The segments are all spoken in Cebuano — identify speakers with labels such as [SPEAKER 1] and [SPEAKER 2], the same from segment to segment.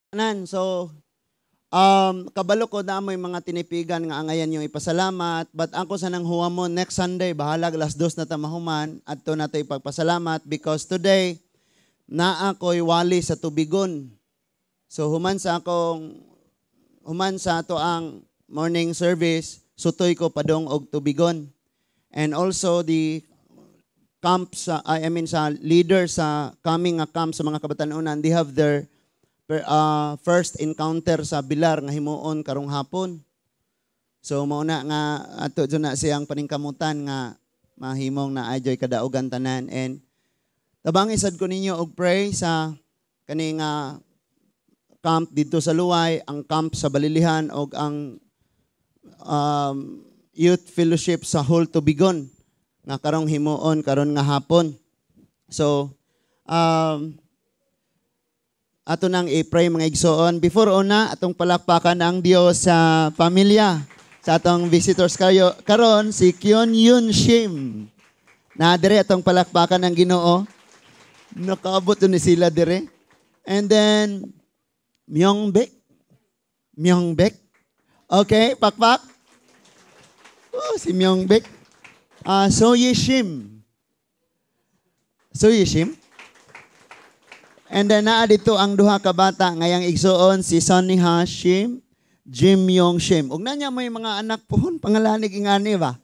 [SPEAKER 1] Tanan. So, kabalo ko na may mga tinipigan nga angayan yung ipasalamat. But ako sa nang huwamon next Sunday, bahalag 2:00 na ta mahuman, adto na to ipagpasalamat because today, naa ko'y wali sa tubigon. So, human sa ato ang morning service, sutoy ko padong og tubigon. And also the camp sa, I mean, sa leader sa coming nga camp sa mga kabatanunan, they have their first encounter sa Bilar nga himuon karong hapon. So mao na nga ato jud na siyang paningkamutan nga mahimong na ajoy kadaugan tanan, and tabangi sad ko ninyo og pray sa kani nga camp dito sa Luway, ang camp sa Balilihan og ang youth fellowship sa Whole Tubigon nga karong himuon karon nga hapon. So ato nang i-pray, mga igsoon. Before una, atong palakpakan ang Dios sa pamilya. Sa atong visitors kayo karon, si Kyun Yun Shim. Na dire, atong palakpakan ang Ginoo. Nakaabot ni sila dire. And then Myongbek. Myongbek. Okay, pakpak. Oh, si Myongbek. Soyi Shim. Soyi Shim. And then naa dito ang duha ka bata ngayang igsuon, si Sonny Hashim, Jim Yong Shim. Ug nanya may mga anak pohon pangalanig ingani ba?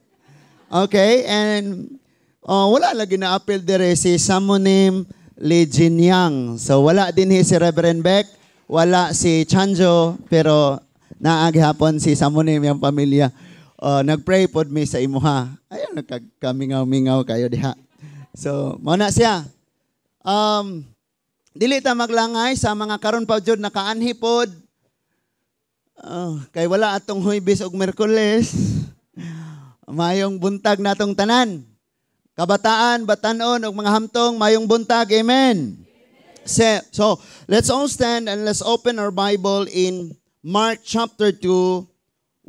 [SPEAKER 1] Okay, and oh, wala lagi na apil dire si Samonim Lee Jin Yang. So wala din si Reverend Beck, wala si Chanjo, pero naa gihapon si Samonim yung pamilya. Nagpray pod mi sa imuha. Ayun, nagkamingaw-mingaw kayo diha. So, mao na siya. Dili ta maglangay sa mga karon pa jud nakaanhi pod. Kay wala atong Huwebes ug Miyerkules. Mayong buntag natong tanan. Kabataan, batanon ug mga hamtong, mayong buntag. Amen. So, let's all stand and let's open our Bible in Mark chapter 2,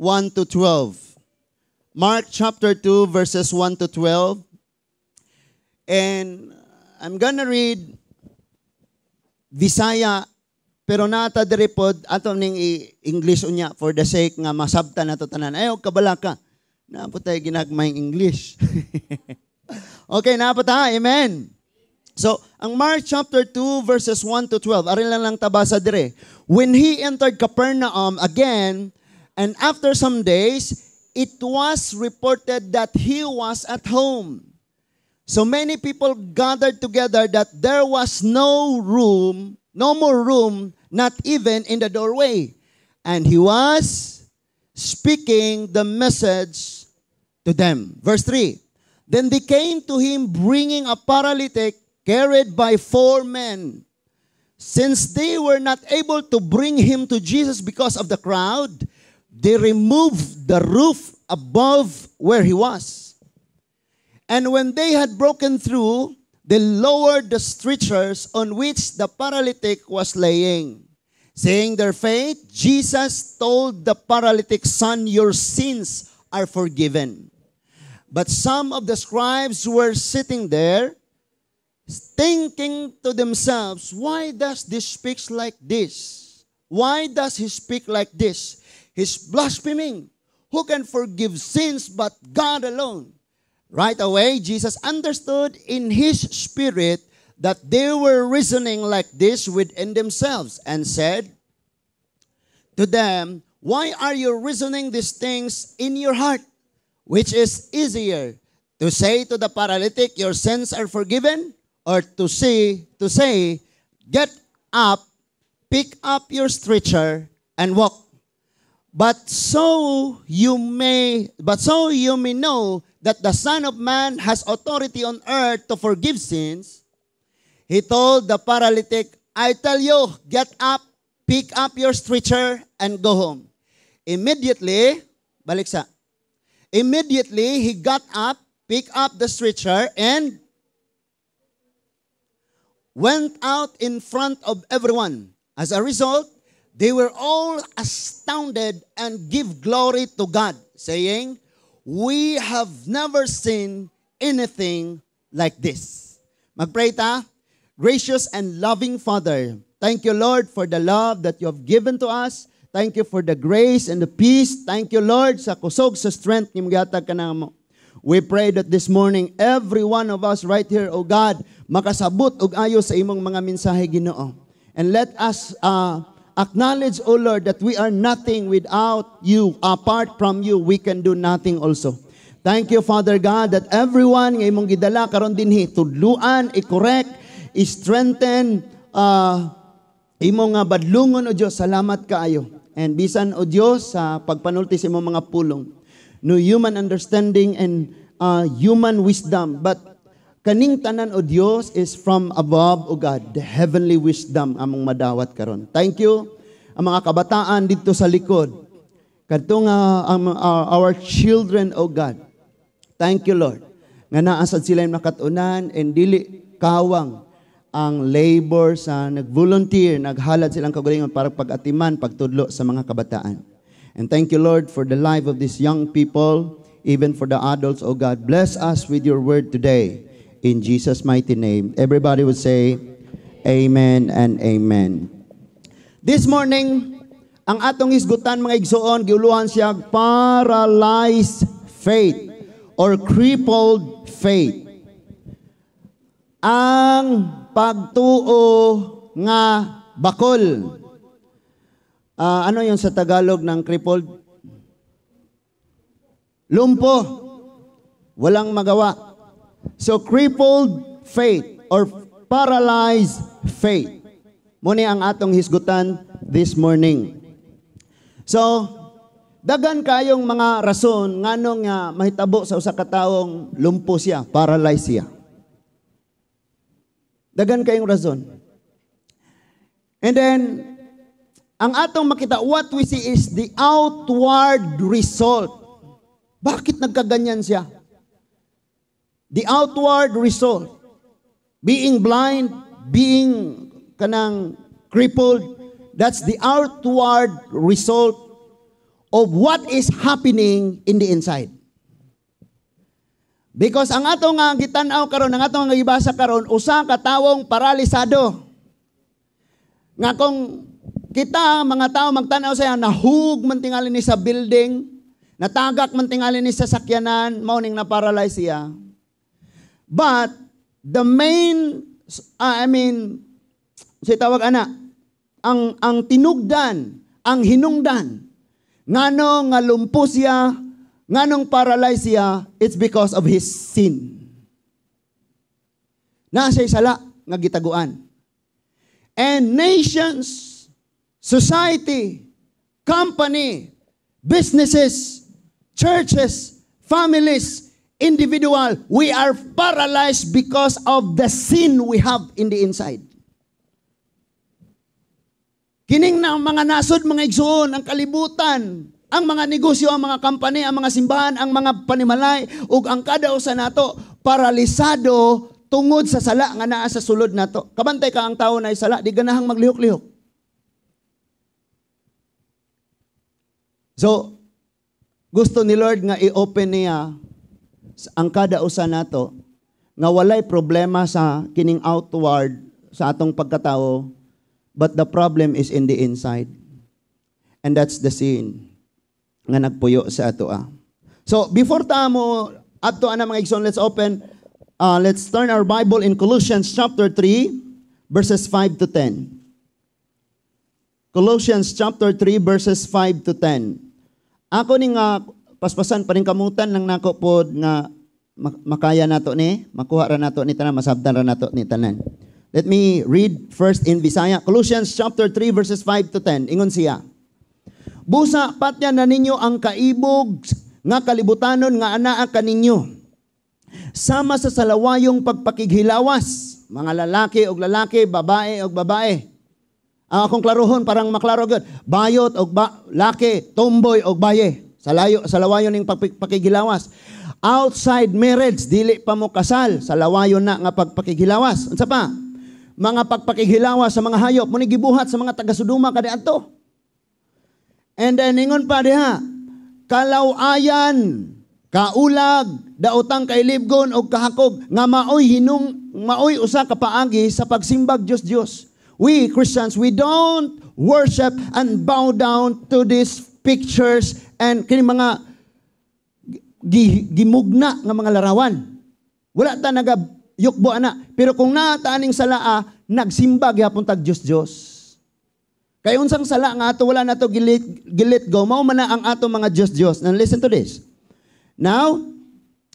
[SPEAKER 1] 1 to 12. Mark chapter 2, verses 1 to 12. And I'm gonna read Bisaya, pero nata diri pod ato ning English unya for the sake nga masabtan nato tanan. Ayaw kabalaka. Naa po tay ginagmayng English. Okay, naa po ta. Amen. So, ang Mark chapter 2 verses 1 to 12, ari lang tabasa dire. When he entered Capernaum again, and after some days, it was reported that he was at home. So many people gathered together that there was no room, no more room, not even in the doorway. And he was speaking the message to them. Verse 3. Then they came to him, bringing a paralytic carried by four men. Since they were not able to bring him to Jesus because of the crowd, they removed the roof above where he was. And when they had broken through, they lowered the stretchers on which the paralytic was laying. Seeing their faith, Jesus told the paralytic, "Son, your sins are forgiven." But some of the scribes were sitting there, thinking to themselves, "Why does this speak like this? Why does he speak like this? He's blaspheming. Who can forgive sins but God alone?" Right away, Jesus understood in his spirit that they were reasoning like this within themselves and said to them, "Why are you reasoning these things in your heart? Which is easier, to say to the paralytic, 'Your sins are forgiven,' or to say, 'Get up, pick up your stretcher, and walk'? But so you may know that the Son of Man has authority on earth to forgive sins," he told the paralytic, "I tell you, get up, pick up your stretcher, and go home." Immediately, balik sa, immediately he got up, picked up the stretcher, and went out in front of everyone. As a result, they were all astounded and give glory to God, saying, "We have never seen anything like this." Magpray ta. Gracious and loving Father, Thank you, Lord, for the love that you have given to us. Thank you for the grace and the peace. Thank you, Lord, sa kusog, sa strength nga gihatag kanamo. We pray that this morning, every one of us right here, O God, makasabot og ayo sa imong mga mensahe, Ginoo. And let us acknowledge, O Lord, that we are nothing without you. Apart from you, we can do nothing also. Thank you, Father God, that everyone nga imong gidala karon dinhi, tudluan, i-correct, i-strengthen, imong nga badlungon, O Dios, salamat kaayo. And bisan, O Dios, sa pagpanulti sa imong mga pulong, no human understanding and human wisdom, but kaning tanan, O Dios, is from above, O God, the heavenly wisdom among madawat karon. Thank you ang mga kabataan dito sa likod. Kadto nga our children, O God. Thank you, Lord. Nga naa sad sila yung nakatunan and dili kawang ang labor sa nag-volunteer, naghalad silang kagalingon para pag-atiman, pagtudlo sa mga kabataan. And thank you, Lord, for the life of these young people, even for the adults, oh God. Bless us with your word today. In Jesus' mighty name. Everybody would say, "Amen and amen." This morning, ang atong hisgutan, mga igsoon, giuluhan siya paralyzed faith or crippled faith. Ang pagtuo nga bakol. Ano yung sa Tagalog ng crippled? Lumpo. Walang magawa. So crippled faith or paralyzed faith. Mao ni ang atong hisgutan this morning. So, daghan kayong mga rason nganong nga mahitabo sa usa ka taong lumpo siya, paralyzed siya. Daghan kayong rason. And then, ang atong makita, what we see is the outward result. Bakit nagkaganyan siya? The outward result. Being blind, being kanang crippled, that's the outward result of what is happening in the inside. Because ang atong nga gitan-aw karon, ang atong nga gibasa karon, usa ka tawong paralisado. Nga kung kita mga tao magtan-aw saya, nahug man tingali ni sa building, natagak man tingali ni sa sakyanan, mao ning na-paralyze siya. But the main I mean, say tawag ana, ang tinugdan, ang hinungdan ngano nga lumpo siya, nganong paralyzed siya, it's because of his sin. Naa siya'y sala nga gitaguan. And nations, society, company, businesses, churches, families, individual, we are paralyzed because of the sin we have in the inside. Kining na mga nasod, mga igsuon, ang kalibutan, ang mga negosyo, ang mga company, ang mga simbahan, ang mga panimalay, ug ang kada usa nato paralisado tungod sa sala nga naa sa sulod nato. Kabantay ka ang tao na sala, di ganahang maglihok-lihok. So, gusto ni Lord nga i-open niya ang kada usa nato nga walay problema sa kining outward sa atong pagkatao, but the problem is in the inside. And that's the sin nga nagpuyo sa ato. So, before ta mo adto ana, mga igsoon, let's turn our Bible in Colossians chapter 3 verses 5 to 10. Colossians chapter 3 verses 5 to 10. Ako ni nga paspasan paningkamutan lang nako pod nga makaya nato ni, makuha ra nato ni tanan, masabtan ra nato ni tanan. Let me read first in Bisaya. Colossians chapter 3 verses 5 to 10. Ingon siya: "Busa patya na ninyo ang kaibog nga kalibutanon nga anaa kaninyo. Sama sa salawayong pagpakighilawas, mga lalaki og lalaki, babae og babae." Ang akong klarohon parang maklaro gud. Bayot og laki, tomboy og baye. Sa lawayon ning pagpakighilawas. Outside marriage, dili pa mo kasal, sa lawayon na nga pagpakighilawas. Unsa pa? Mga pagpakighilawas sa mga hayop, mo ni gibuhat sa mga taga-Sodoma kaniadto. And then ingon pa diha, kalawayan, kaulag, daotang kailibgon og kahakog nga maoy usa ka paagi sa pagsimbag Dios Dios. We Christians, we don't worship and bow down to these pictures and kini mga gimugna nga mga larawan. Wala ta naga yukbo ana. Pero kung naa ta aning salaa, nagsimba gyapon tag Dios-Dios. Kay unsang sala nga ato wala nato gi-let go, mao man na ang ato mga Dios-Dios. Now listen to this. Now,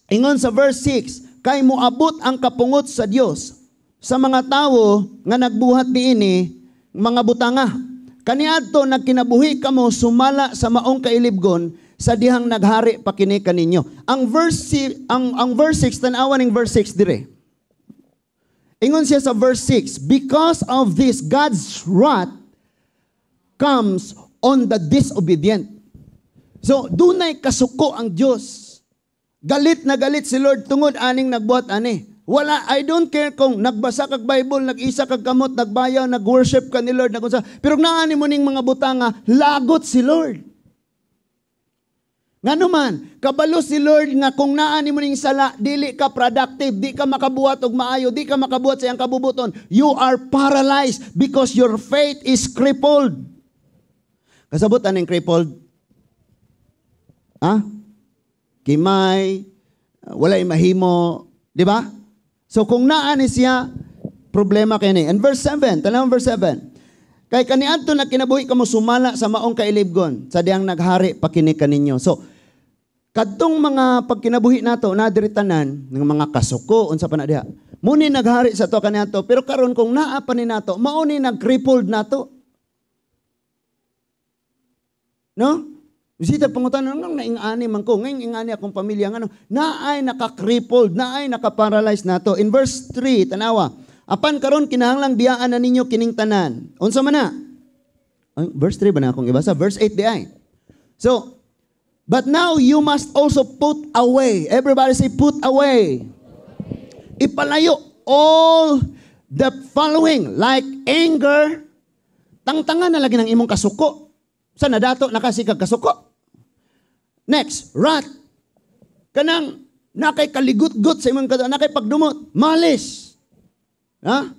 [SPEAKER 1] ingon sa verse 6, kay moabot ang kapungot sa Dios sa mga tawo nga nagbuhat niini mga butanga. Kaniadto nagkinabuhi kamo sumala sa maong kailibgon sa dihang naghari pa kini kaninyo. Ang verse 6, tan-awa ning verse 6 dire. Ingon siya sa verse 6, because of this God's wrath comes on the disobedient. So, dunay kasuko ang Dios. Galit na galit si Lord tungod aning nagbuhat ani. Wala, I don't care kung nagbasa kag Bible, nag-isa kag kamot, nagbayaw, nag-worship ka ni Lord, nagunsa. Pero naani mo ning mga butanga, lagot si Lord. Ngano man, kabalo si Lord nga kung naani mo ning sala, dili ka productive, di ka makabuhat og maayo, di ka makabuhat sa iyang kabubuton. You are paralyzed because your faith is crippled. Kasabot aning crippled? Ha? Kimay, walay mahimo, di ba? So kung naa ni siya, problema kini. And verse 7, tanaw verse 7. Kay kaniadto na kinabuhi kamo sumala sa maong kailibgon, sa dihang naghari pa kini kaninyo. So, kadtong mga pagkinabuhi nato na diri tanan ng mga kasuko unsa pa na diha. Muni naghari sa to kaniadto, pero karon kung naa pa ni nato, mao ni nag-crippled nato. No? Bisita pangutan nang naingani man ko, ngayon ingani akong pamilya ngano, naay naka-crippled, naay naka-paralyzed nato. In verse 3, tanawa. Apan karon kinahanglang biyaan na ninyo kining tanan. Unsa man na? Ay, verse 3 ba na akong ibasa? Verse 8 di ay. So, but now you must also put away. Everybody say, put away. Ipalayo all the following, like anger, tangtangan na lagi ng imong kasuko. Sa nadato nakasikag kasuko. Next, wrath. Kanang nakay kaligut-gut sa imong kadto, nakay pagdumot, malice. Ha?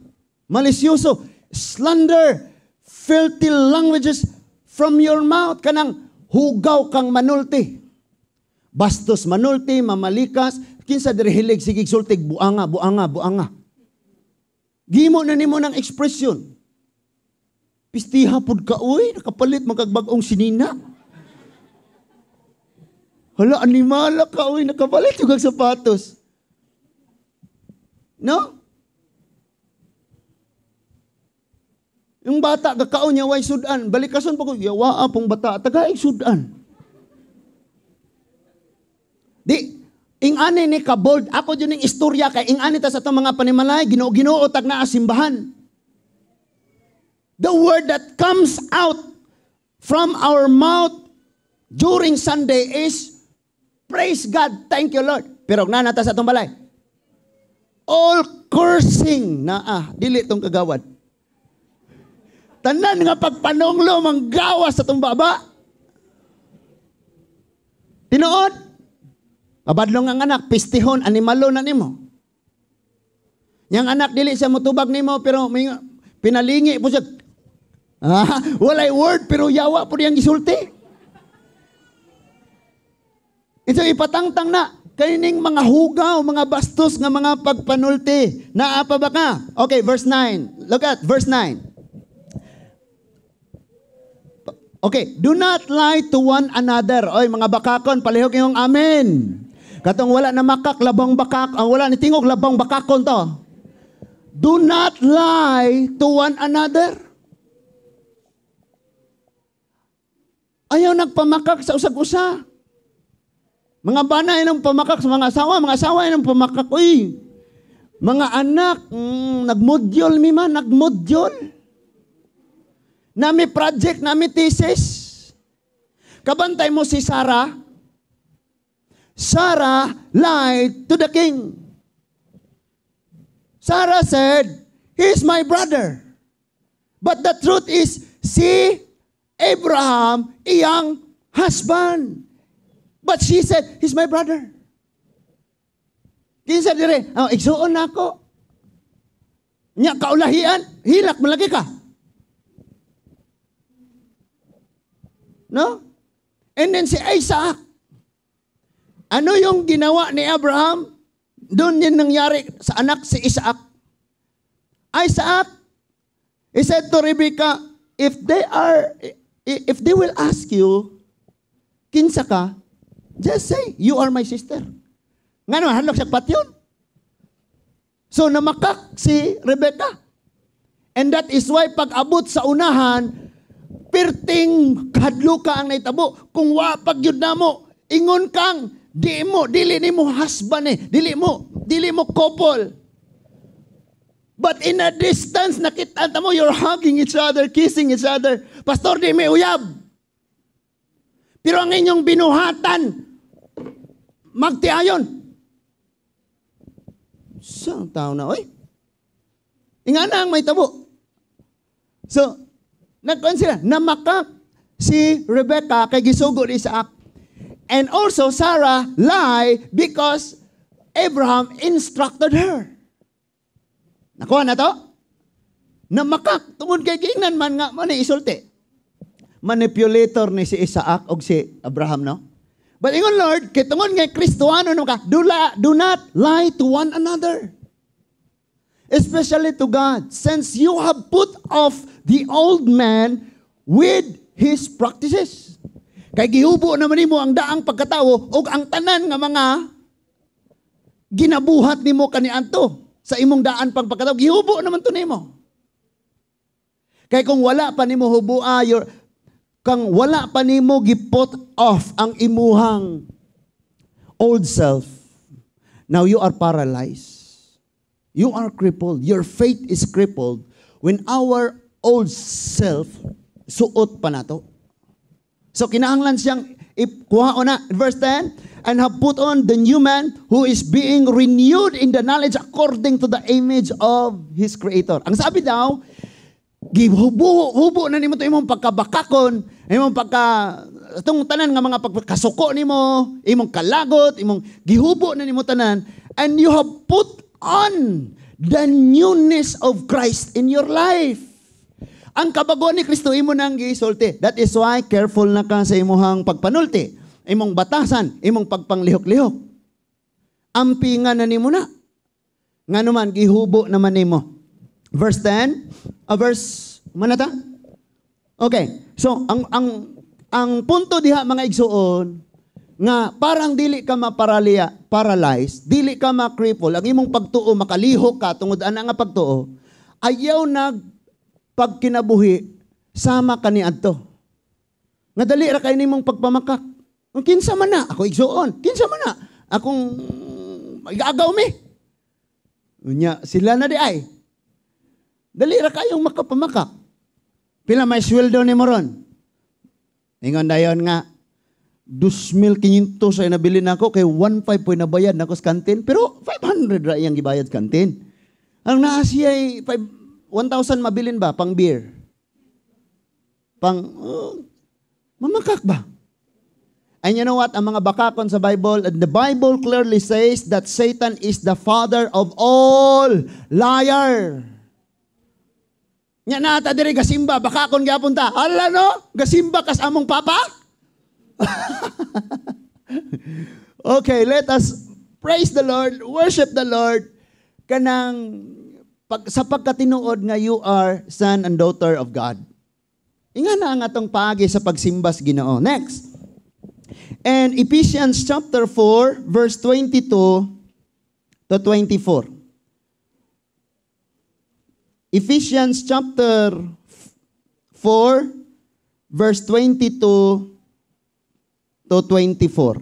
[SPEAKER 1] Malisyoso, slander, filthy languages from your mouth. Kanang hugaw kang manulti. Bastos manulti, mamalikas, kinsa diri hilig sige sultig buanga, buanga, buanga. Gimo na nimo ng expression. Pistiha pud ka oy, nakapalit man kag bag-ong sinina. Hala, animala ka oy, nakapalit yung kag sapatos. No? Yung bata, gakaon niya, way sudan. Balikason pa ko, yawa pong bata, tagaig sudan. Di, ingani ni kabold, ako dyan yung istorya, kay ingani ta sa itong mga panimalay, Ginoo-Ginoo, tag naa simbahan. The word that comes out from our mouth during Sunday is, praise God, thank you Lord. Pero nanata sa itong balay, all cursing naa, dili itong kagawad. Tanan nga pagpanonglo, manggawas sa itong baba. Tinuod, mabadlong ang anak, pistihon, animalo na nimo. Yang anak, dili siya mutubag nimo, pero may, pinalingi po siya. Ah, walay word, pero yawa po niyang gisulti. Ito ipatangtang na, kaining mga hugaw, mga bastos nga mga pagpanulti. Naa pa ba ka? Okay, verse 9. Look at verse 9. Okay, do not lie to one another. Oy, mga bakakon, palihog yung amen. Katong wala na makak, labang bakak, ang wala ni tingog, labang bakakon to. Do not lie to one another. Ayaw nagpamakak sa usag-usa. Mga bana ay nang pamakak sa mga asawa ay nang pamakak. Uy, mga anak, nagmodyol mi man, nagmodyol. Nami project, nami thesis. Kabantay mo si Sarah. Sarah lied to the king. Sarah said, he's my brother. But the truth is, si Abraham, iyang husband. But she said, he's my brother. Kinsa dire, oh, igsuon na ako. Nya kaulahian, hilak man lagi ka. No? And then si Isaac. Ano yung ginawa ni Abraham? Doon din nangyari sa anak si Isaac. Isaac, he said to Rebecca, if they will ask you, kinsa ka, just say, "You are my sister." Nga naman, hadlok siya patyon. So namakak si Rebecca. And that is why pag abot sa unahan, perting kahadluka ang naitabo. Kung wa pag yun na mo, ingon kang, di mo, dili ni mo husband eh, dili mo couple. But in a distance, nakita mo, you're hugging each other, kissing each other. Pastor, di may uyab. Pero ang inyong binuhatan, magtiayon. Sa tao na, oy. Inga na ang may tabo. So, nagkuhan sila, namakak si Rebecca kay gisugo ni Isaac. And also, Sarah lie because Abraham instructed her. Nakuha na to? Namakak, tungod kay giingnan man nga, man isulti. Manipulator ni si Isaac og si Abraham, no? But ingon Lord, kay tungod nga Kristohano no ka, do not lie to one another. Especially to God, since you have put off the old man with his practices. Kay gihubo naman nimo ang daang pagkatawo ug ang tanan nga mga ginabuhat nimo kaniadto sa imong daan pang pagkatawo, gihubo naman to nimo. Kay kung wala pa nimo hubua your kang wala pa nimo gi-put off ang imuhang old self, now you are paralyzed. You are crippled. Your faith is crippled when our old self suot pa nato. So kinahanglan siyang ikuha na. Verse 10, "And have put on the new man who is being renewed in the knowledge according to the image of his creator." Ang sabi daw, gihubo hubo na nimo to imong pagkabakakon, imong pagka itong tanan nga mga pagkasuko nimo, imong kalagot, imong gihubo na nimo tanan, and you have put on the newness of Christ in your life. Ang kabaguan ni Kristo imo nang gisulti. That is why careful na ka sa imuhang pagpanulti, imong batasan, imong pagpanglihok-lihok. Ampingan na nimo na. Nga naman, gihubo naman nimo. Verse 10, verse, manata? Okay. So, ang punto diha, mga igsuon, nga parang dili ka maparalya, paralyzed, dili ka ma-cripple, ang imong pagtuo, makalihok ka tungod ana nga pagtuo, ayaw nag pagkinabuhi sama kaniadto. Nga dali ra kay nimong pagpamakak. Kung kinsa man na, ako igsuon. Kinsa man na, akong igagaw mi. Unya, sila na di ay. Dali ra kayong makapamakak. Pila may sweldo ni moron? Ingon dayon nga, 2,500 ay nabili na ako, kay 1,500 po nabayad na ako sa kantin. Pero 500 ra iyang gibayad sa kantin. Ang naa siya ay 1,000 mabilin ba? Pang beer? Pang, mamakak ba? And you know what? Ang mga bakakon sa Bible, the Bible clearly says that Satan is the father of all liar. Nya nata diri gasimba, bakakon gyapon ta. Hala no, gasimba kas among papa? Okay, let us praise the Lord, worship the Lord. Kanang pag, sa pagkatinuod nga you are son and daughter of God. Inga na ang atong paagi sa pagsimba sa Ginoo. Next. And Ephesians chapter 4 verse 22 to 24. Ephesians chapter 4 verse 22 to 24.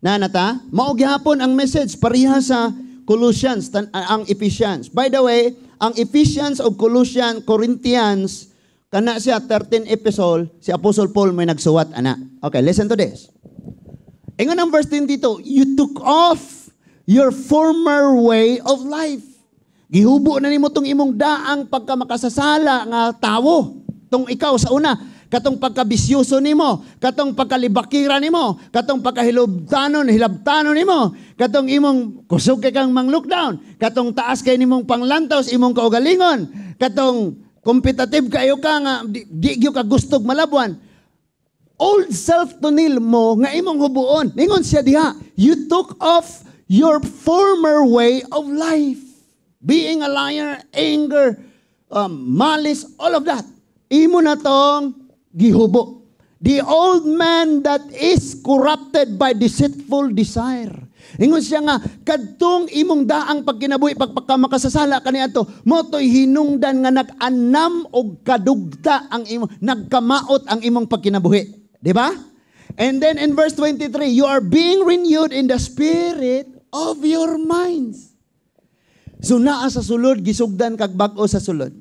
[SPEAKER 1] Nanata, mao gihapon ang message pareha sa Colossians ang Ephesians. By the way, ang Ephesians o Colossians, Corinthians kana siya 13 epistle, si Apostle Paul may nagsuwat ana. Okay, listen to this. Ingon ang verse 22, "You took off your former way of life." Gihubo na nimo tong imong daang pagkamakasasala nga tawo. Tong ikaw sa una. Katong pagkabisyoso nimo, katong pagkalibakira nimo, katong pagkahilubtanon, hilabtanon nimo, katong imong kusog kay kang mang lockdown, katong taas kay nimong panglantaw sa imong kaugalingon, katong competitive kayo ka nga di gyud ka gustog malabuan. Old self to nimo nga imong hubuon. Ningon siya diha, you took off your former way of life. Being a liar, anger, malice, all of that. Imo na tong gihubo. The old man that is corrupted by deceitful desire. Ingon siya nga, kadtong imong daang pagkinabuhi, pagpagkamakasasala kaniadto, mao to'y hinungdan nga nag-anam og kadugta ang imong, nagkamaot ang imong pagkinabuhi. Di ba? And then in verse 23, you are being renewed in the spirit of your minds. So naa sa sulod, gisugdan kag bag-o sa sulod.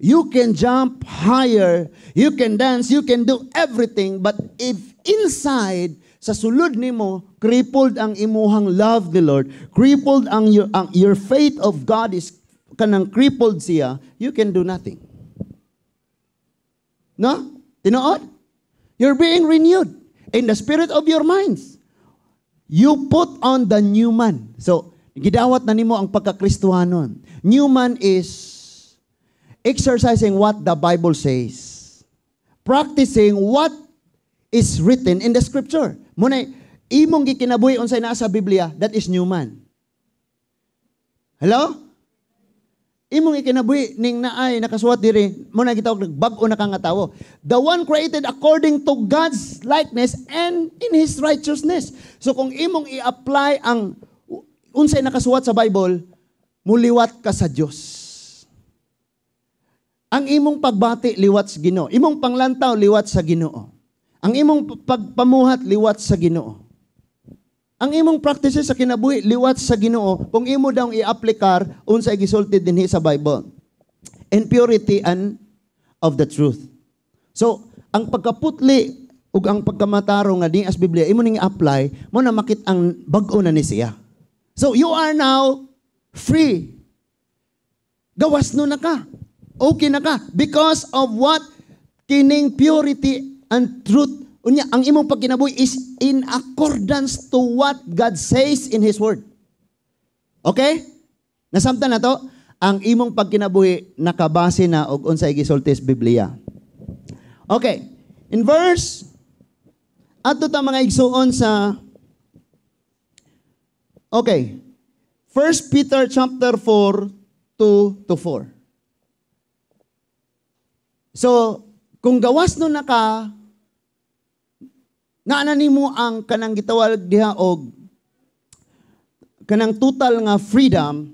[SPEAKER 1] You can jump higher, you can dance, you can do everything, but if inside, sa sulod nimo, crippled ang imuhang love the Lord, crippled ang your faith of God is kanang crippled siya, you can do nothing. No? Tinuod? You're being renewed in the spirit of your minds. You put on the new man. So, gidawat na nimo ang pagkakristuhanon. New man is exercising what the Bible says. Practicing what is written in the scripture. Muna, imong gikinabuhi unsay naa sa Biblia, that is new man. Hello? Imong ikinabuhi ning naay nakasuwat diri, mo na gitawag bag-o na kang nga tawo. The one created according to God's likeness and in His righteousness. So kung imong i-apply ang unsay nakasuwat sa Bible, muliwat ka sa Dios. Ang imong pagbati, liwat sa Ginoo. Imong panglantaw, liwat sa Ginoo. Ang imong pagpamuhat, liwat sa Ginoo. Ang imong practices sa kinabuhi, liwat sa Ginoo kung imo daw i-aplikar unsay gisulti dinhi sa Bible. In purity and of the truth. So, ang pagkaputli ug ang pagkamatarong nga di as Biblia imo ning i-apply mo na makit ang bag-o na ni siya. So, you are now free. Gawas no na ka. Okay na ka because of what kining purity and truth. Unya, ang imong pagkinabuhi is in accordance to what God says in His Word. Okay? Nasamtan na to? Ang imong pagkinabuhi nakabase na og unsay gisulti sa Biblia. Okay. In verse adto ta, mga igsuon, sa okay. 1 Peter chapter 4, 2 to 4. So, kung gawas no na ka, naa nimo ang kanang gitawag diha og kanang total nga freedom,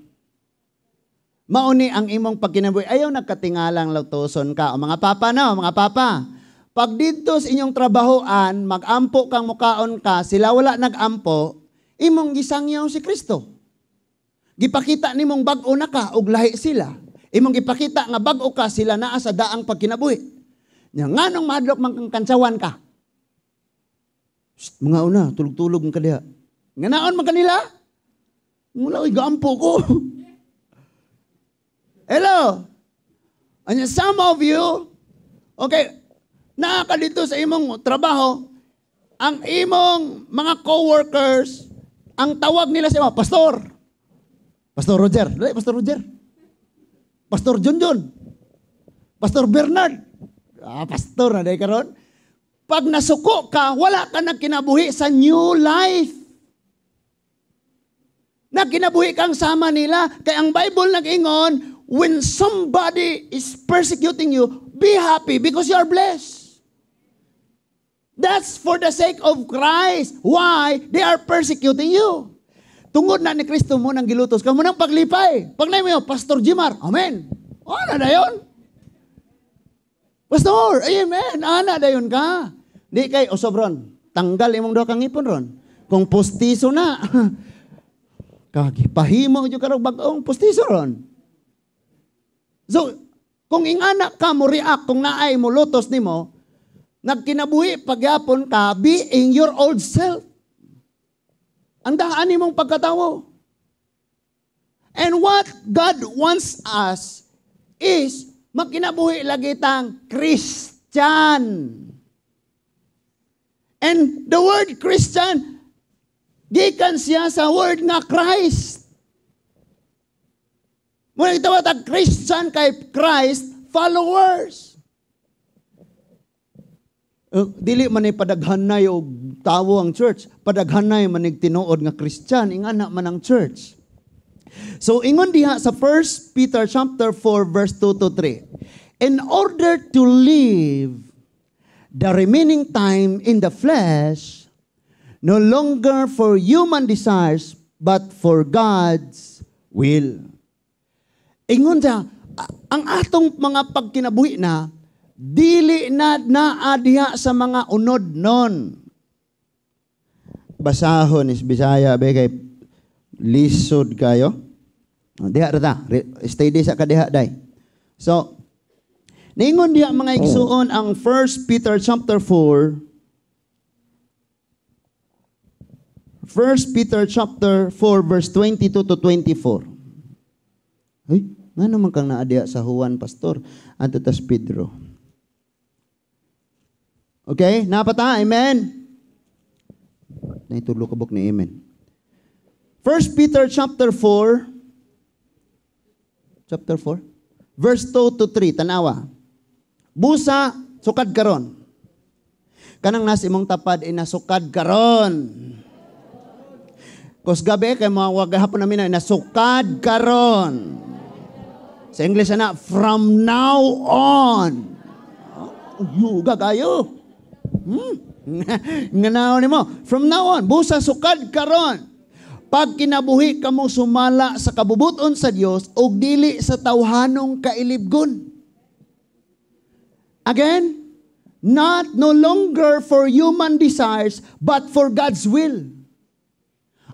[SPEAKER 1] mao ni ang imong pagkinabuhi. Ayaw nagkatingalang lautoson ka. O mga papa no, mga papa. Pag didto sa inyong trabahoan, magampo kang mukaon ka, sila wala nagampo, imong gisangyaw si Kristo. Gipakita nimong bag-o na ka og lahi sila. Imong gipakita nga bag-o ka, sila naa sa daang pagkinabuhi. Nya nganong mahadlok man kang kantsawan ka? Shh, mga una, tulog-tulog man ka diha. Nganaon man kanila? Mula, oy, gaampo ko. Hello? And some of you, okay, naa ka dito sa imong trabaho, ang imong mga co-workers, ang tawag nila sa imo, "Pastor." Pastor Roger. Dali, Pastor Roger. Pastor John John. Pastor Bernard. Ah, pastor na dahil karon. Pag nasuko ka, wala ka nagkinabuhi sa new life. Nagkinabuhi kang sama nila. Kaya ang Bible nag-ingon, when somebody is persecuting you, be happy because you are blessed. That's for the sake of Christ. Why? They are persecuting you. Tungod na ni Kristo mo nang gilutos ka mo nang paglipay. Pag na mo, "Pastor Jimar, amen." Ana na yun. "Pastor, amen." Ana dayon ka. Di kay, o sobron, tanggal imong duha kang ngipon ron. Kung postiso na. Kagi, pahimo jud karong bag-ong postiso ron. So, kung ingana ka mo react, kung naay mo lutos nimo, nagkinabuhi pagyapon ka being your old self. Ang daan nimong pagkatawo. And what God wants us is magkinabuhi lagi tang Kristiyano. Christian. And the word Christian, gikan siya sa word nga Christ. Muna gitawag tag Christian kay Christ followers. Dili man ni padaghanay og tawo ang church, padaghanay man nig tinuod nga Christian, ingana man ang church. So ingon diha sa 1 Peter chapter 4 verse 2 to 3. In order to live the remaining time in the flesh, no longer for human desires, but for God's will. Ingon siya, ang atong mga pagkinabuhi na, dili na naa diha sa mga unod nun. Basahon is Bisaya, be kay lisod kayo. Diha ra ta, steady sa kadiha day. So, ningon diha, mga igsuon, ang 1 Peter chapter 4, 1 Peter chapter 4 verse 22 to 24. Ay, nga naman kang naa diha sa Juan, Pastor? Adto tas Pedro. Okay, napata, amen. Naitulo kabuk ni amen. 1 Peter chapter 4, chapter 4, verse 2 to 3, tanawa. Busa, sukad karon. Kanang nas imong tapad, inasukad karon. Kos gabi, kay mga wag hapon namin na, inasukad karon. Sa English na, from now on. Oh, yuga kayo. Nganaw nimo. From now on, busa sukad karon. Pag kinabuhi kamo sumala sa kabubuton sa Dios ug dili sa tawhanong kailibgon. Again, not no longer for human desires, but for God's will.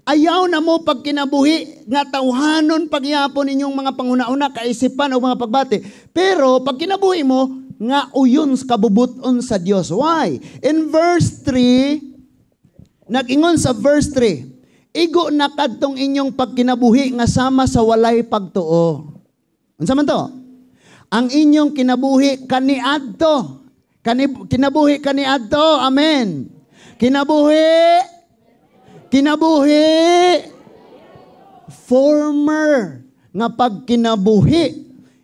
[SPEAKER 1] Ayaw na mo pag kinabuhi nga tawhanon pagyapon inyong mga panguna-una, kaisipan o mga pagbati. Pero pag kinabuhi mo, nga uyon sa kabubuton sa Dios. Why? In verse 3, nag-ingon sa verse 3, igo na kadtong inyong pagkinabuhi nga sama sa walay pagtuo. Unsa man to? Ang inyong kinabuhi kaniadto. Kinabuhi kaniadto. Amen. Kinabuhi. Kinabuhi. Former nga pagkinabuhi.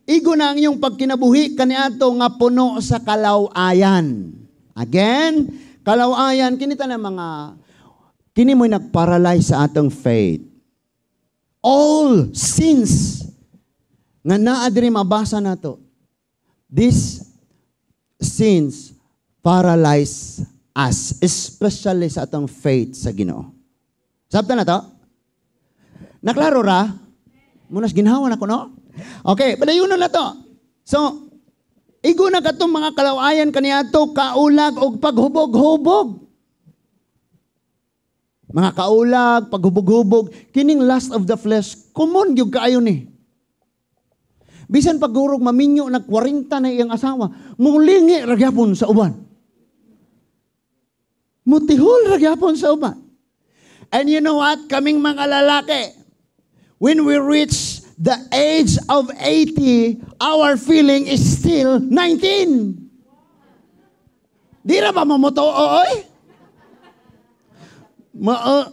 [SPEAKER 1] Igo na ang inyong pagkinabuhi kaniadto nga puno sa kalawayan. Again, kalawayan kinita na mga kini mo'y nagparalyze sa atong faith. All sins nga naa diri mabasa nato, these sins paralyze us, especially sa atong faith sa Ginoo. Sabta na to? Naklaro ra? Munas ginhawa na ko, no? Okay, padayonon na to. So, igo na katong mga kalawayan kaniadto, kaulag og paghubog-hubog. Mga kaulag, paghubog-hubog, kining lust of the flesh, common gyud kaayo ni. Bisan pagurog maminyo nag 40 na iyang asawa, mulingi ra gyapon sa uban. Mutihol ra gyapon sa uban. And you know what? Kaming mga lalaki, when we reach the age of 80, our feeling is still 19. Di ra ba mamuto, oy? Mao,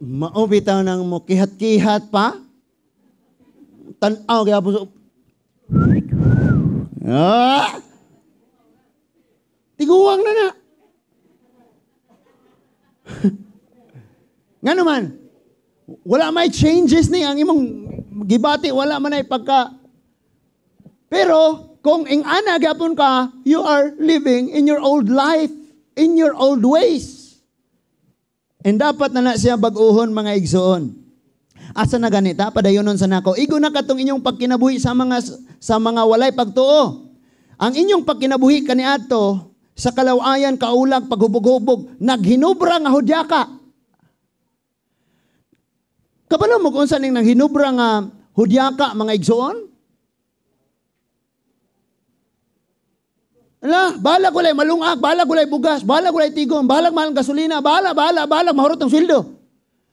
[SPEAKER 1] mao bitaw nang mo kihat-kihat pa. Tan-aw gyapon sa ah! Tiguang na na. Nga naman, wala may changes ni ang imong gibati, wala man ay pagka. Pero kung ing-ana gyapon ka, you are living in your old life, in your old ways. And dapat na na siya bag-uhon, mga igsoon. Asa na ganita, padayonon sa nako. Igo na katong inyong pagkinabuhi sa mga walay pagtuo. Ang inyong pagkinabuhi kaniadto sa kalawayan, kaulag, paghubog-hubog, naghinubra nga hudyaka. Kabalo mo kung unsa ning naghinubra nga hudyaka, mga igsoon? Ala, bahala walay malungag, bahala walay bugas, bahala walay tigom, bahala mahal ang gasolina, bahala, bahala, bahala mahurot ang sweldo.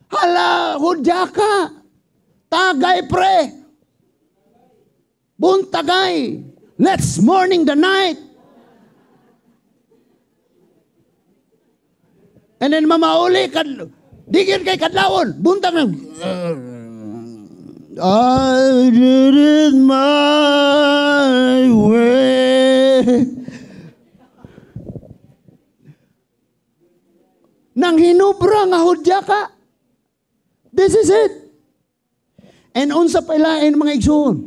[SPEAKER 1] Hala, hudyaka. Tagay pre. Buntagay. Let's morning the night. And then mamauli kad di gyud kay kadlawon, buntag nang "I did it my way." Nang hinubra nga hudya ka. This is it. And unsa pa ilain, mga igsoon?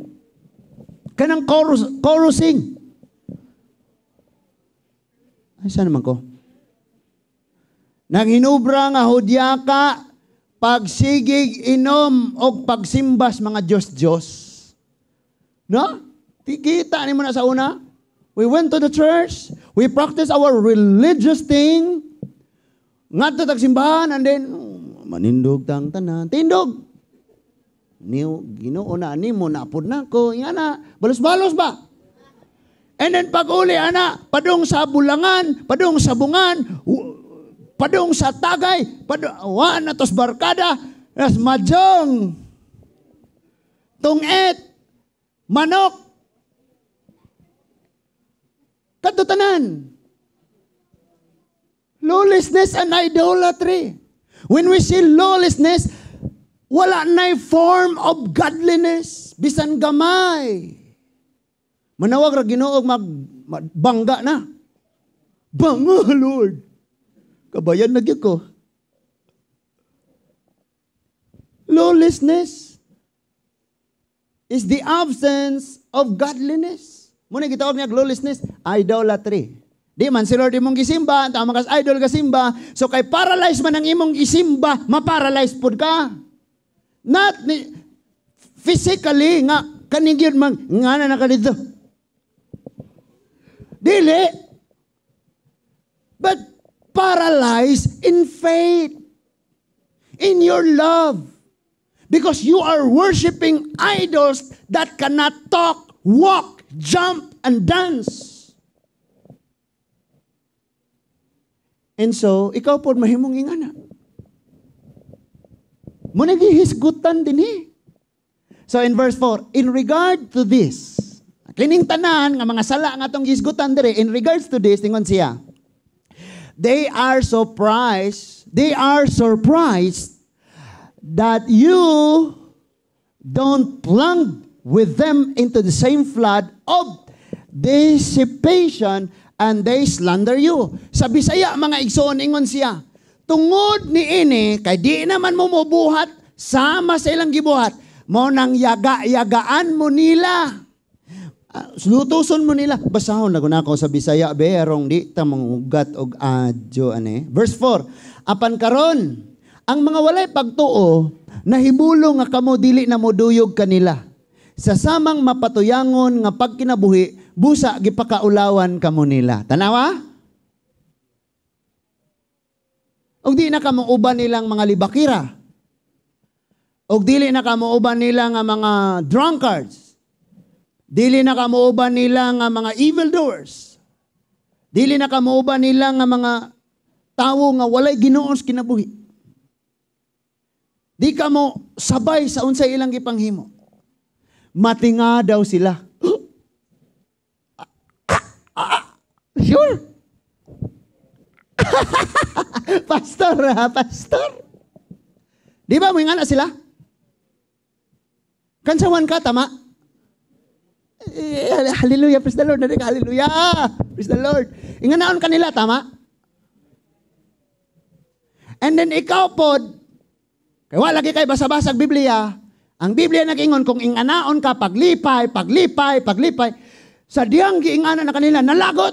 [SPEAKER 1] Kanang chorus, chorusing. Ay, saan naman ko? Nang hinubra nga hudya ka, pagsigig inom og pagsimbas mga Diyos-Diyos. No? Kita ni mo na sa una. We went to the church. We practice our religious thing. Ngadto tag simbahan and then manindog tang tanan. Tindog. Niyo Ginoo na nimo na pud nako. Ingana, balos-balos ba? And then pag uli ana, padung sa bulangan, padung sa bungan, padung sa tagay, padung wa na tos barkada, nas mahjong. Tungit, manok, kadto tanan. Lawlessness and idolatry. When we see lawlessness, wala na'y form of godliness, bisan gamay. Manawag ra Ginoo, mag bangga na. Bangga, Lord. Kabayan na gyud ko. Lawlessness is the absence of godliness. Muna gitawag niya lawlessness, idolatry. Di man si Lord imong gisimba, tama kas idol ka simba. So kay paralyzed man ang imong gisimba, ma-paralyze pud ka. Not ni, physically nga kanigyon man nga na ka dito. Dili. But paralyzed in faith. In your love. Because you are worshiping idols that cannot talk, walk, jump, and dance. And so, ikaw po mahimong ingana. Muna gihisgutan din eh. So in verse 4, in regard to this, kining tanan nga mga sala nga atong gihisgutan dire, in regards to this, tingon siya, they are surprised that you don't plunge with them into the same flood of dissipation and they slander you. Sa Bisaya, mga igsoon, ingon siya, tungod ni ini, kay di naman mo mobuhat, sama sa ilang gibuhat, mo nang yaga-yagaan mo nila. Lutuson mo nila. Basahon na ko sa Bisaya, be, arong di ta mangugat og adyo ane. Verse 4, apan karon, ang mga walay pagtuo, nahibulong nga kamo dili na moduyog kanila. Sa samang mapatuyangon nga pagkinabuhi, busa gipakaulawan kamo nila. Tanawa? Og di na kamo uban nilang mga libakira. Og dili na kamo uban nila nga mga drunkards. Dili na kamo uban nila nga mga evildoers. Dili na kamo uban nila nga mga tawo nga walay Ginoo sa kinabuhi. Di kamo sabay sa unsay ilang gipanghimo. Matinga daw sila. Sure. Pastor, ha? Pastor. Di ba mo nga na sila? Kansawan ka, tama? Eh, hallelujah, praise the Lord. Hallelujah, praise the Lord. Inganaon kanila, tama? And then ikaw pod, kay wala lagi kay basa-basag Biblia. Ang Biblia nag-ingon kung inganaon ka, paglipay, paglipay, paglipay. Sa diyang giingana na kanila, nalagot.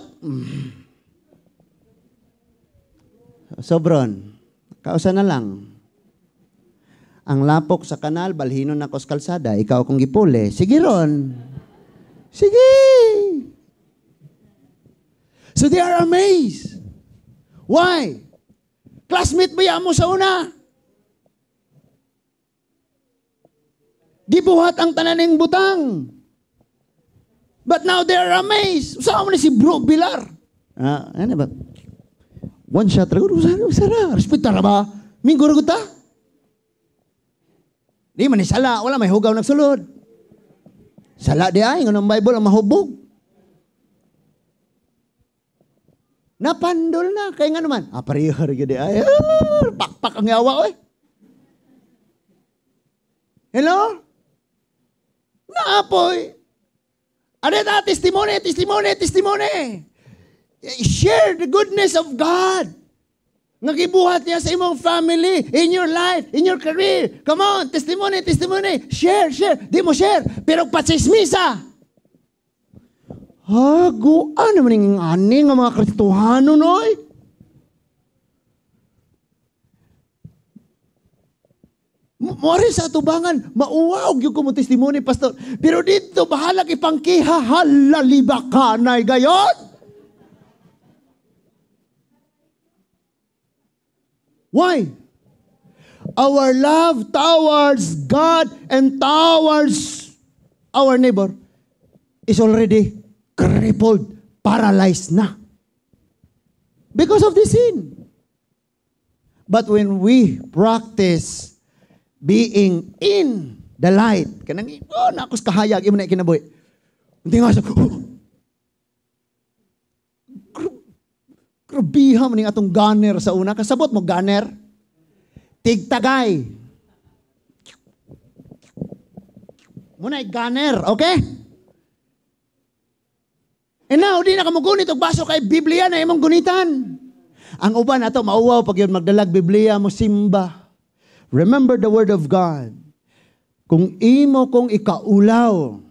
[SPEAKER 1] Sobron, kausa na lang. Ang lapok sa kanal, balhinon na kos kalsada, ikaw akong gipuli. Sige ron. Sige. So they are amazed. Why? Classmate ba mo sa una? Gibuhat ang tananing butang. But now they are amazed. Saan mo ni si Bro Bilar? Ano ba? One shot. Usara. Respeto ra ba? Minggo ra ta? Di man ni sala. Wala may hugaw nagsulod. Sala di ay. Nganong Bible ang mahubog. Napandol na. Kaya nga naman, pareho gyud. Ay, ah, pakpak ang yawa, oy. Hello? Naapoy. Ano ta? Testimony, testimony, testimony. Share the goodness of God nga gibuhat niya sa imong family, in your life, in your career. Come on, testimony, testimony. Share, share. Di mo share, pero patsismisa. Haguan naman yung ani nga mga Kristohano, noy. Mori sa atubangan, mauwaw gyud ko mo testimony, pastor. Pero dito, bahala ipangkiha, halaliba ka na gayon. Why? Our love towards God and towards our neighbor is already crippled, paralyzed na. Because of the sin. But when we practice being in the light, kanang, oh, nakos kahayag, imo na kinabuhi. Hindi nga sa, oh, grabiha man ning atong gunner sa una. Kasabot mo, gunner? Tigtagay. Muna gunner, okay? And now, di na ka mugunit og baso kay Biblia na imong gunitan. Ang uban ato mauwaw pag yun magdalag Biblia mo simba. Remember the word of God. Kung imo kong ikaulaw,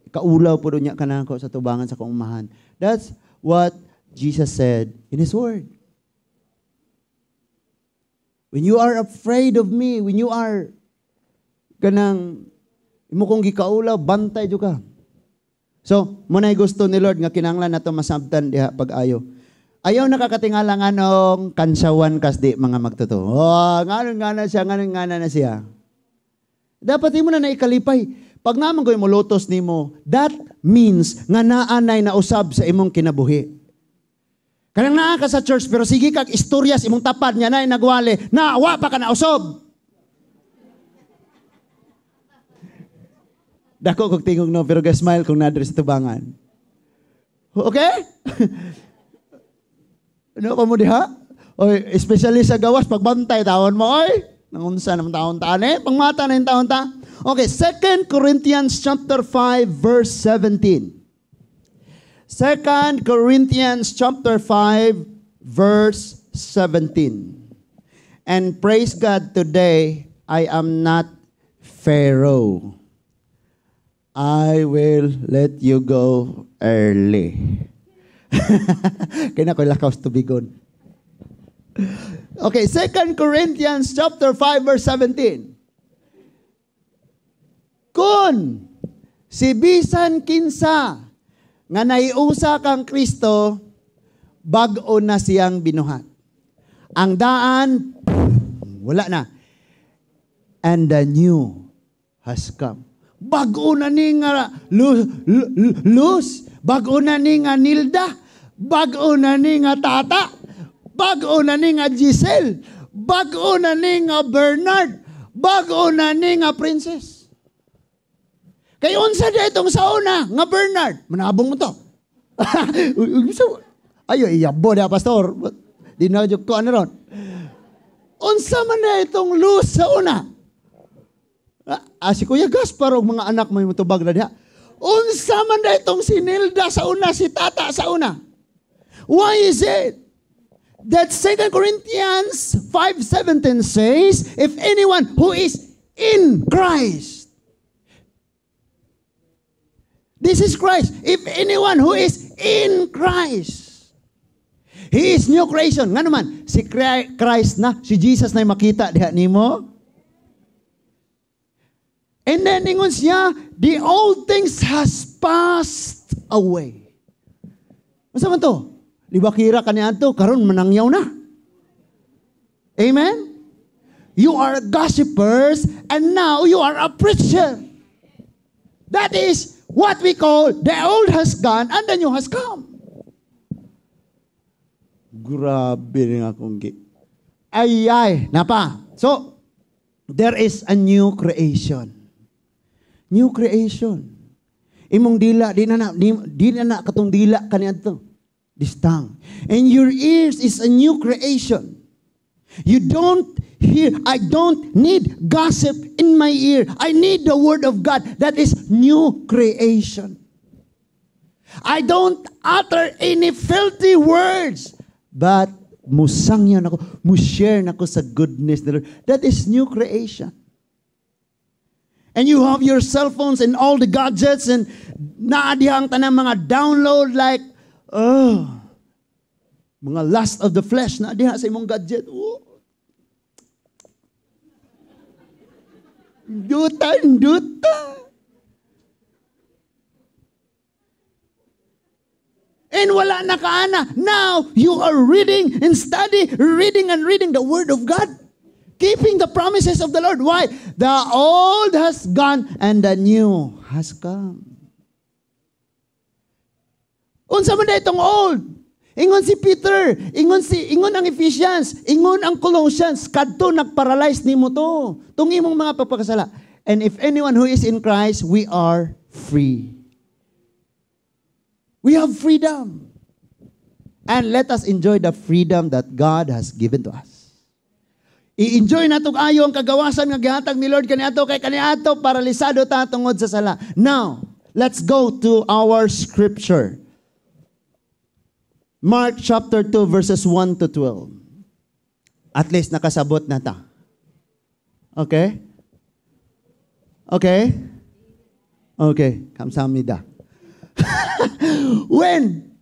[SPEAKER 1] ikaulaw po niya kanako sa tubangan sa kaumahan. That's what Jesus said in His word. When you are afraid of me, when you are kanang imo kong gikaulaw, bantay jud ka. So, muna'y gusto ni Lord nga kinahanglan nato masabtan diha pag-ayo. Ayaw nakakatingala nganong kansawan kasdi mga magtotoo. Oh, nganon nga na siya, nganon nga na siya. Dapat imo na naikalipay. Pag naman ko'y mulutos nimo, that means nga naanay na usab sa imong kinabuhi. Kanang naa ka sa church pero sige kag istorya sa imong tapad nga naay nagwali, na wa pa ka nausab. Dako kog tingog no, pero ga-smile kung nadre sa tubangan. Okay? Ano pa mo diha? Oy, especially sa gawas, pagbantay, taon mo, oy. Nangunsa naman taon ta, eh. Pangmata na yung taon ta. Okay, 2 Corinthians chapter 5, verse 17. 2 Corinthians chapter 5, verse 17. And praise God, today, I am not Pharaoh. I will let you go early. Kaya na ko'y lakaw sa tubigon. Okay, 2 Corinthians chapter 5, verse 17. Kung si bisan kinsa nga naiusa kang Kristo, bag-o na siyang binuhat. Ang daan, wala na. And the new has come. Bag-o na ni nga Luz, bag-o na ni nga Nilda, bag-o na ni nga Tata, bag-o na ni nga Giselle, bag-o na ni nga Bernard, bag-o na ni nga Princess. Kay unsa di itong sauna nga Bernard, manabong mo to. Ayo iyabo na pastor. Di na jud ko ano ron. Unsa man na itong Luz sa una? Si Kuya Gaspar og mga anak may mutubag na diha. Unsa man na itong si Nilda sa una, si Tata sa una? Why is it that 2 Corinthians 5:17 says, if anyone who is in Christ, this is Christ. If anyone who is in Christ, he is new creation. Nga naman, si Christ na, si Jesus na makita diha nimo. And then, ingon siya, the old things has passed away. Unsa man to? Libakira ka niadto, karon manangyaw na. Amen? You are gossipers and now you are a preacher. That is what we call the old has gone and the new has come. Grabe nga akong gi. Ay, ay, napa. So, there is a new creation. New creation. Imong dila, di na na katong dila kaniadto. This tongue. And your ears is a new creation. You don't hear, I don't need gossip in my ear. I need the word of God. That is new creation. I don't utter any filthy words, but musangyan ako, mushare nako sa goodness ni Lord. That is new creation. And you have your cell phones and all the gadgets and naa diha ang tanang mga download like, oh, mga lust of the flesh na diha sa imong gadget. Oh. Duta, duta. And wala na kaana. Now, you are reading and study, reading and reading the Word of God. Keeping the promises of the Lord. Why? The old has gone and the new has come. Unsa man itong old? Ingon si Peter, ingon ang Ephesians, ingon ang Colossians, kadto nagparalyze nimo to. Tung imong mga pagpakasala. And if anyone who is in Christ, we are free. We have freedom. And let us enjoy the freedom that God has given to us. I-enjoy na itong ayo ang kagawasan nga gihatag ni Lord kaniadto kay kaniadto paralisado ta tungod sa sala. Now, let's go to our scripture. Mark chapter 2 verses 1 to 12. At least nakasabot na ta. Okay? Okay? Okay, kamsahamnida. When?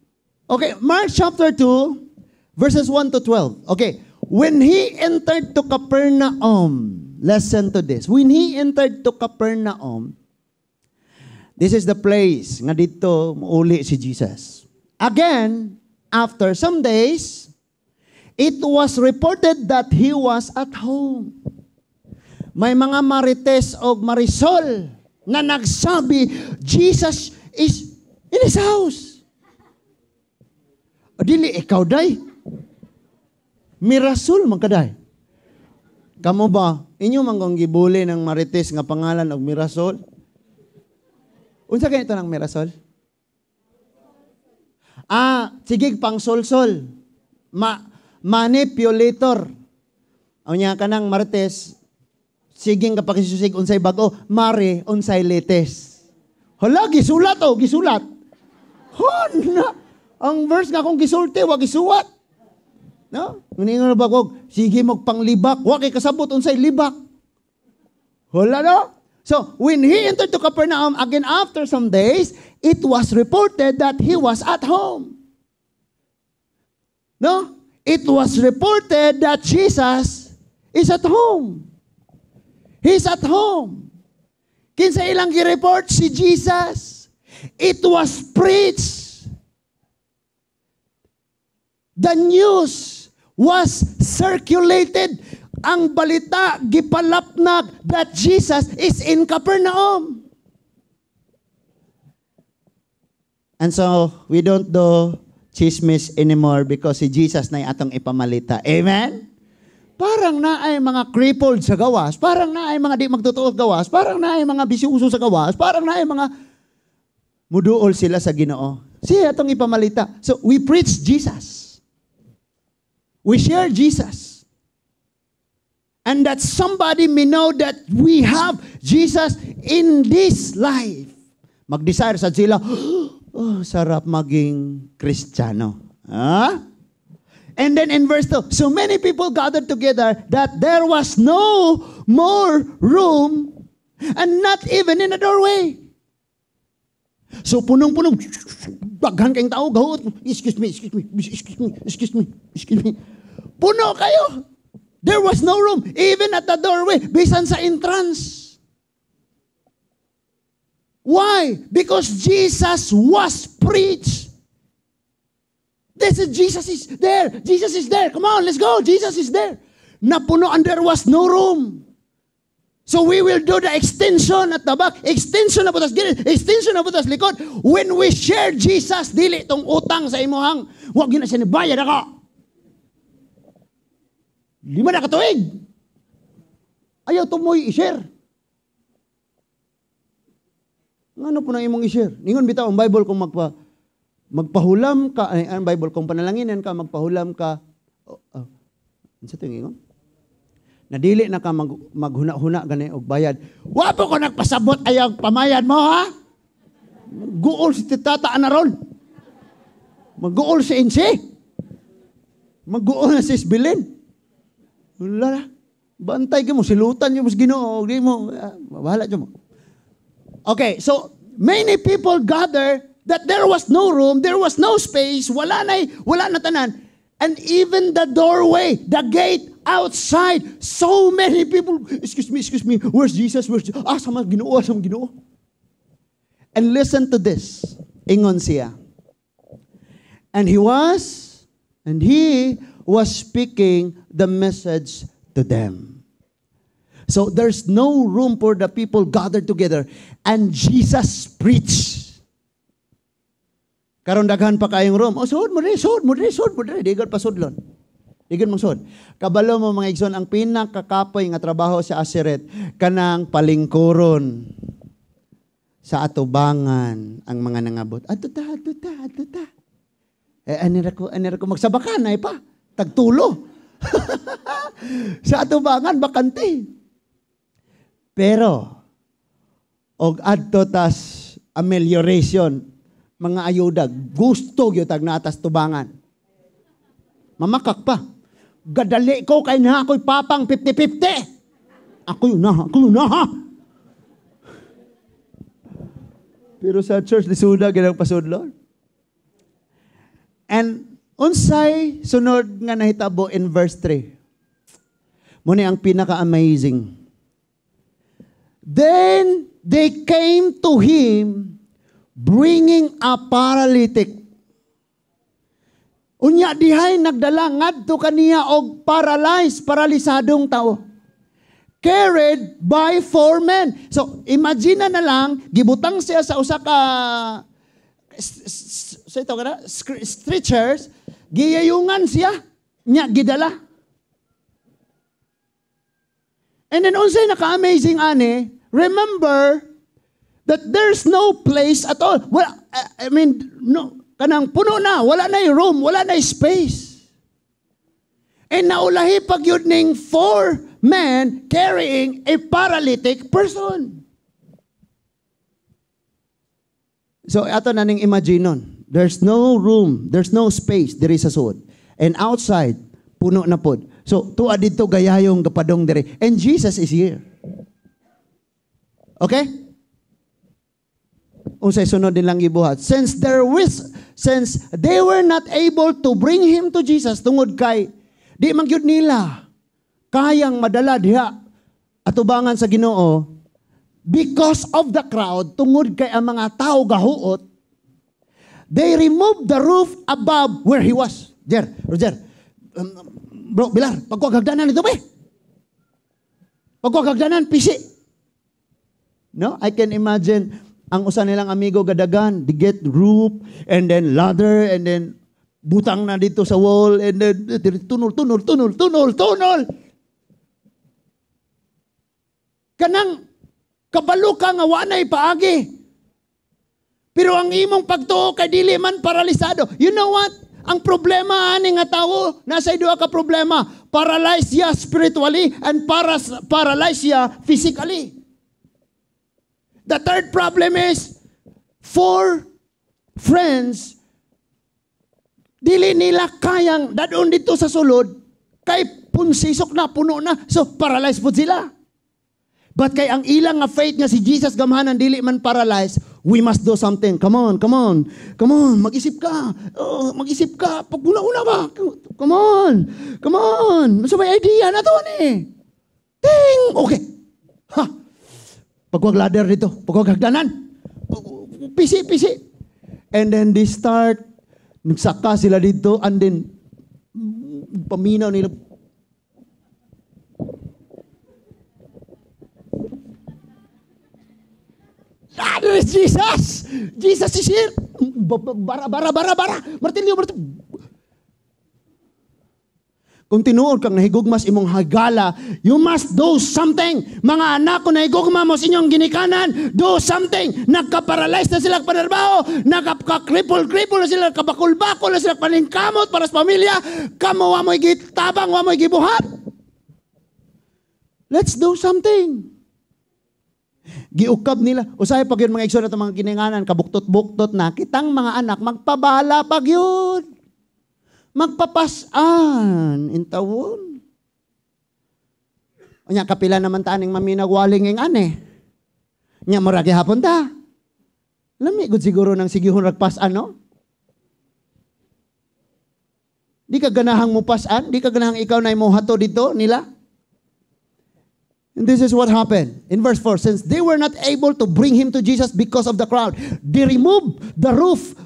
[SPEAKER 1] Okay, Mark chapter 2 verses 1 to 12. Okay, when he entered to Capernaum, listen to this. When he entered to Capernaum, this is the place nga dito muuli si Jesus. Again, after some days, it was reported that he was at home. May mga marites o marisol na nagsabi, Jesus is in his house. O dili, ikaw day. Mirasul man kaday. Kamo ba, inyo man kong gibuli ng marites nga pangalan og Mirasol? Unsa kaya ito ng Mirasol? Ah, sige pang solsol. Manipulator. Unya ka ng marites, sige ka pakisusig unsay bag-o, mare unsay latest. Hala, gisulat oh, gisulat. Hon, ang verse nga kung gisulti, wa gisuwat. No? Ngayon ba kog, sige magpanglibak, wa kay kasabot unsay libak. Hala no? So, when he entered to Capernaum, again after some days, it was reported that he was at home. No? It was reported that Jesus is at home. He's at home. Kinsa ilang gi-report? Si Jesus. It was preached. The news was circulated. Ang balita gipalapnag that Jesus is in Capernaum. And so, we don't do chismis anymore because si Jesus na atong ipamalita. Amen? Parang naay mga crippled sa gawas, parang naay mga di magtotoo gawas, parang naay mga bisuso sa gawas, parang naay mga muduol sila sa Ginoo. Siya atong ipamalita. So, we preach Jesus. We share Jesus. And that somebody may know that we have Jesus in this life. Mag-desire sa sila, oh, sarap maging Kristiyano. Huh? And then in verse 2, so many people gathered together that there was no more room and not even in the doorway. So punong-punong, daghan kayong tao, gahot, excuse me, excuse me, excuse me, excuse me, excuse me. Puno kayo. There was no room, even at the doorway, bisan sa entrance. Why? Because Jesus was preached. This is Jesus is there. Jesus is there. Come on, let's go. Jesus is there. Napuno and there was no room. So we will do the extension at the back, extension na butas gilid, extension na butas likod. When we share Jesus, dili itong utang sa imuhang, wag yun na siya nibayad ako. 5 na katuig. Ayaw tumoy i-share. Ano po na imong i-share? Ningon bitaw ang Bible kung magpa Magpahulam ka, ay, ang Bible, kung panalanginan ka, magpahulam ka, oh, oh, ano sa ito yung ingon? Nadili na ka maghuna-huna gani og bayad. Wa po ko nagpasabot ayaw pamayad mo, ha? Guol si tata na ron. Maguol si Insi. Maguol na si Isbilin. Wala na. Bantay ka mo, silutan mo sa Ginoo, di mo, bahala mo. Okay, so many people gather that there was no room, there was no space, wala na tanan. And even the doorway, the gate outside, so many people, excuse me, where's Jesus? Where's Jesus? Ah, sama Ginoo, sama Ginoo. And listen to this, ingon siya. And he was speaking the message to them. So there's no room for the people gathered together. And Jesus preached. Karon daghan pa kayong room. Oh, suod mo diri, suod mo diri, suod mo diri. Di gud pasudlon. Di gud mong suod. Kabalo mo mga igsoon, ang pinakakapoy nga trabaho sa Aseret kanang palingkuron sa atubangan ang mga nangabot. Adto ta, adto ta, adto ta. Eh, anira ko magsabakan ay pa. Tagtulo. Sa atubangan, bakante. Pero, og adto tas amelioration, mga ayuda, gusto gyud tag natas tubangan. Mamakak pa. Gadali ko kay na ako'y papang 50-50. Ako yun na, ha. Pero sa church, lisuda, ginang pasudlon. And unsay sunod nga nahitabo in verse 3. Muna ang pinaka-amazing. Then they came to him bringing a paralytic. Unya dihay nagdala ngadto kaniya og paralyzed, paralisadong tao. Carried by 4 men. So imagine na lang gibutang siya sa usa ka sa ito kada stretchers, giyayungan siya, nya gidala. And then unsay naka-amazing ani, remember that there's no place at all. Well, I mean, no, kanang puno na, wala na room, wala na space. And naulahi pag yun ning 4 men carrying a paralytic person. So ato na ning imagine nun. There's no room, there's no space diri sa suod. And outside, puno na pod. So tuwa didto gayayong gapadong diri. And Jesus is here. Okay? Unsay sunod nilang gibuhat? Since they were not able to bring him to Jesus tungod kay di man gyud nila kayang madala diha atubangan sa Ginoo because of the crowd, tungod kay ang mga tao gahuot, they removed the roof above where he was. Jer, Roger, bro, Bilar, pagkuwag hagdanan ito ba? Pagkuwag hagdanan, pisi. No, I can imagine ang usa nilang amigo gadagan, they get roof and then ladder and then butang na dito sa wall and then tunol, tunol, tunol, tunol, tunol. Kanang kabalo ka nga wa na'y paagi. Pero ang imong pagtuo kay dili man paralisado. You know what? Ang problema ani nga tawo, nasa duha ka problema. Paralyzed siya spiritually and paralyzed siya physically. The third problem is, 4 friends, dili nila kayang dadon dito sa sulod, kay punsisok na, puno na, so paralyzed po sila. But kay ang ilang nga faith nga si Jesus gamhanan dili man paralyzed, we must do something. Come on, come on. Come on, mag-isip ka. Oh, mag-isip ka. Pag una-una ba? Come on. Come on. So may idea na to ni. Ting! Okay. Ha! Pagwag ladder dito. Pagwag hagdanan. Pisi, pisi. And then they start, nagsaka sila dito, and then, paminaw nila. Ah, there is Jesus! Jesus is here! Bara, bara, bara, bara! Martilyo, martilyo. Kung tinuod kang nahigugma sa imong higala, you must do something. Mga anak, kung nahigugma mo sa inyong ginikanan, do something. Nagka-paralyze na sila panarbaho, nagka-cripple-cripple na sila, kabakul-bakol na sila paningkamot para sa pamilya, kamo wa mo'y gitabang, wa mo'y gibuhat. Let's do something. Giukab nila. Usahay pag yun, mga igsoon, ato mga gininganan, kabuktot-buktot na, kitang mga anak, magpabala pag yun. Magpapasan intawon. Unya kapila naman ta aning maminagwaling ing ane. Nya mura gihapon ta. Lami gud siguro nang sigihon ragpasan, no? Di ka ganahang mo pasan, di ka ganahang ikaw na imo hato dito nila. And this is what happened. In verse 4, since they were not able to bring him to Jesus because of the crowd, they removed the roof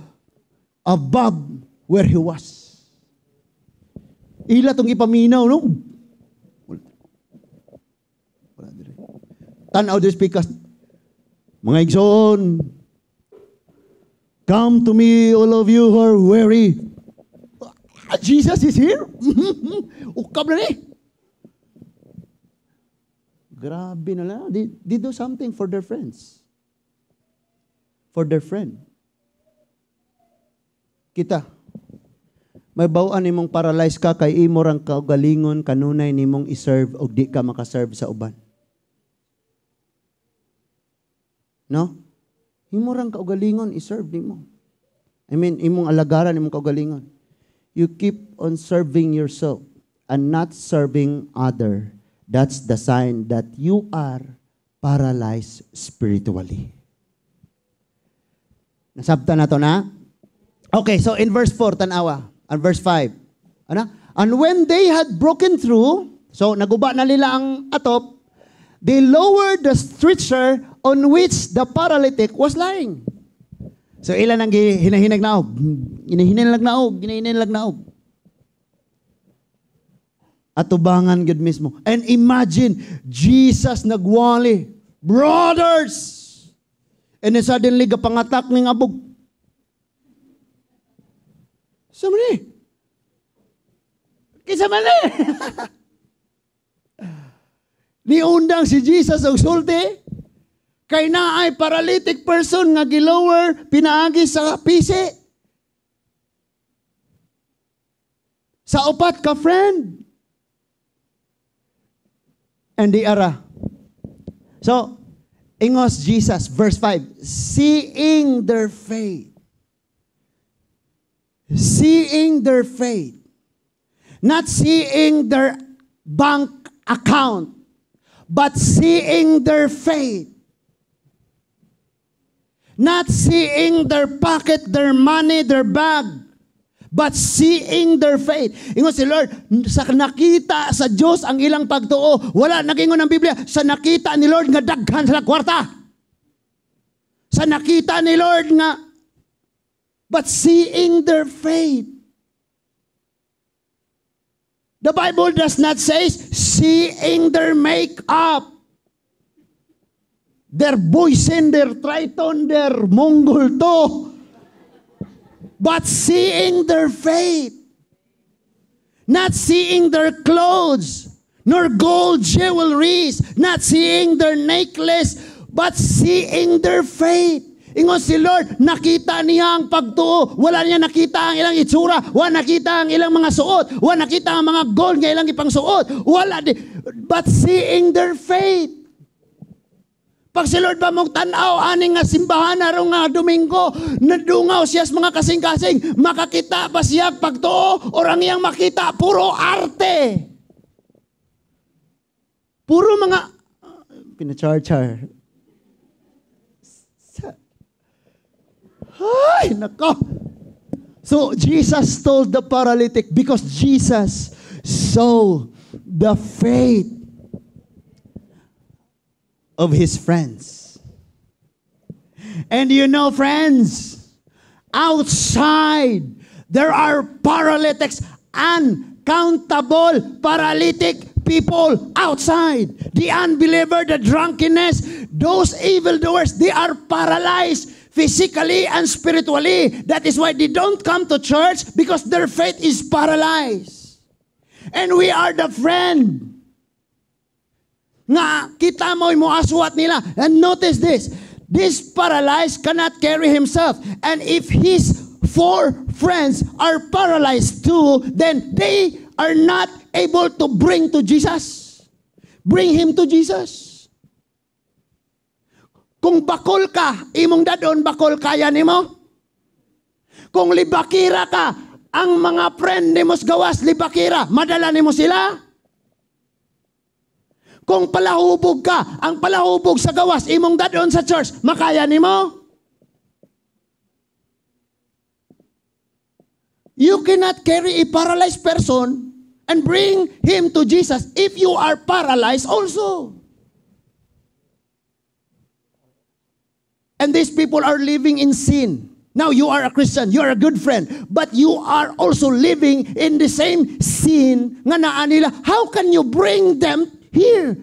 [SPEAKER 1] above where he was. Ila tong ipaminaw, no? Wala dire. Tanaw this because, mga igsoon, come to me, all of you who are weary. Ah, Jesus is here? Ukab na ni. Grabe na lang. They do something for their friends. For their friend. Kita. May bawaan nimong paralyzed ka kay imo rang kaugalingon kanunay nimong iserve og di ka makaserve sa uban. No? Imo rang kaugalingon iserve nimo. I mean, imong alagaran imong kaugalingon. You keep on serving yourself and not serving other. That's the sign that you are paralyzed spiritually. Nasabta na to na? Okay, so in verse 4, tanawa. And verse 5. Ano? And when they had broken through, so naguba na nila ang atop, they lowered the stretcher on which the paralytic was lying. So ilan ang hinahinag naog? Hinahinag naog, hinahinag naog. Atubangan gyud mismo. And imagine, Jesus nagwali, brothers! And then suddenly, gapangatak ning abog. Sa man eh? Kinsa man eh? Niundang si Jesus og sulti, kay naay paralytic person nga gilower pinaagi sa pisi. Sa upat ka friend. And the ara. So, ingos Jesus, verse 5, seeing their faith. Seeing their faith. Not seeing their bank account, but seeing their faith. Not seeing their pocket, their money, their bag, but seeing their faith. Ingon si Lord, sa nakita sa Diyos ang ilang pagtuo. Wala nagingon ang Biblia, sa nakita ni Lord nga daghan sila kwarta. Sa nakita ni Lord nga, but seeing their faith. The Bible does not say seeing their makeup, their boysen, their Triton, their Mongol to, but seeing their faith. Not seeing their clothes, nor gold jewelries, not seeing their necklace, but seeing their faith. Ingon si Lord, nakita niya ang pagtuo. Wala niya nakita ang ilang itsura. Wala nakita ang ilang mga suot. Wala nakita ang mga gold nga ilang ipangsuot. Wala. But seeing their faith. Pag si Lord ba mong tanaw, ani nga simbahan aron nga Domingo, nadungaw siya sa mga kasing-kasing, makakita ba siya pagtuo or ang iyang makita, puro arte. Puro mga, pinachar-char. Ay, nako. So, Jesus told the paralytic because Jesus saw the faith of his friends. And you know, friends, outside, there are paralytics, uncountable paralytic people outside. The unbeliever, the drunkenness, those evildoers, they are paralyzed physically and spiritually. That is why they don't come to church, because their faith is paralyzed. And we are the friend nga kita mo'y moaswat nila. And notice this. This paralyzed cannot carry himself. And if his four friends are paralyzed too, then they are not able to bring to Jesus. Bring him to Jesus. Kung bakol ka, imong dad-on bakol, kaya nimo? Kung libakira ka, ang mga friend nimo sa gawas libakira, madala nimo sila? Kung palahubog ka, ang palahubog sa gawas, imong dad-on sa church, makaya nimo? You cannot carry a paralyzed person and bring him to Jesus if you are paralyzed also. And these people are living in sin. Now you are a Christian, you are a good friend, but you are also living in the same sin nga naa nila. How can you bring them here?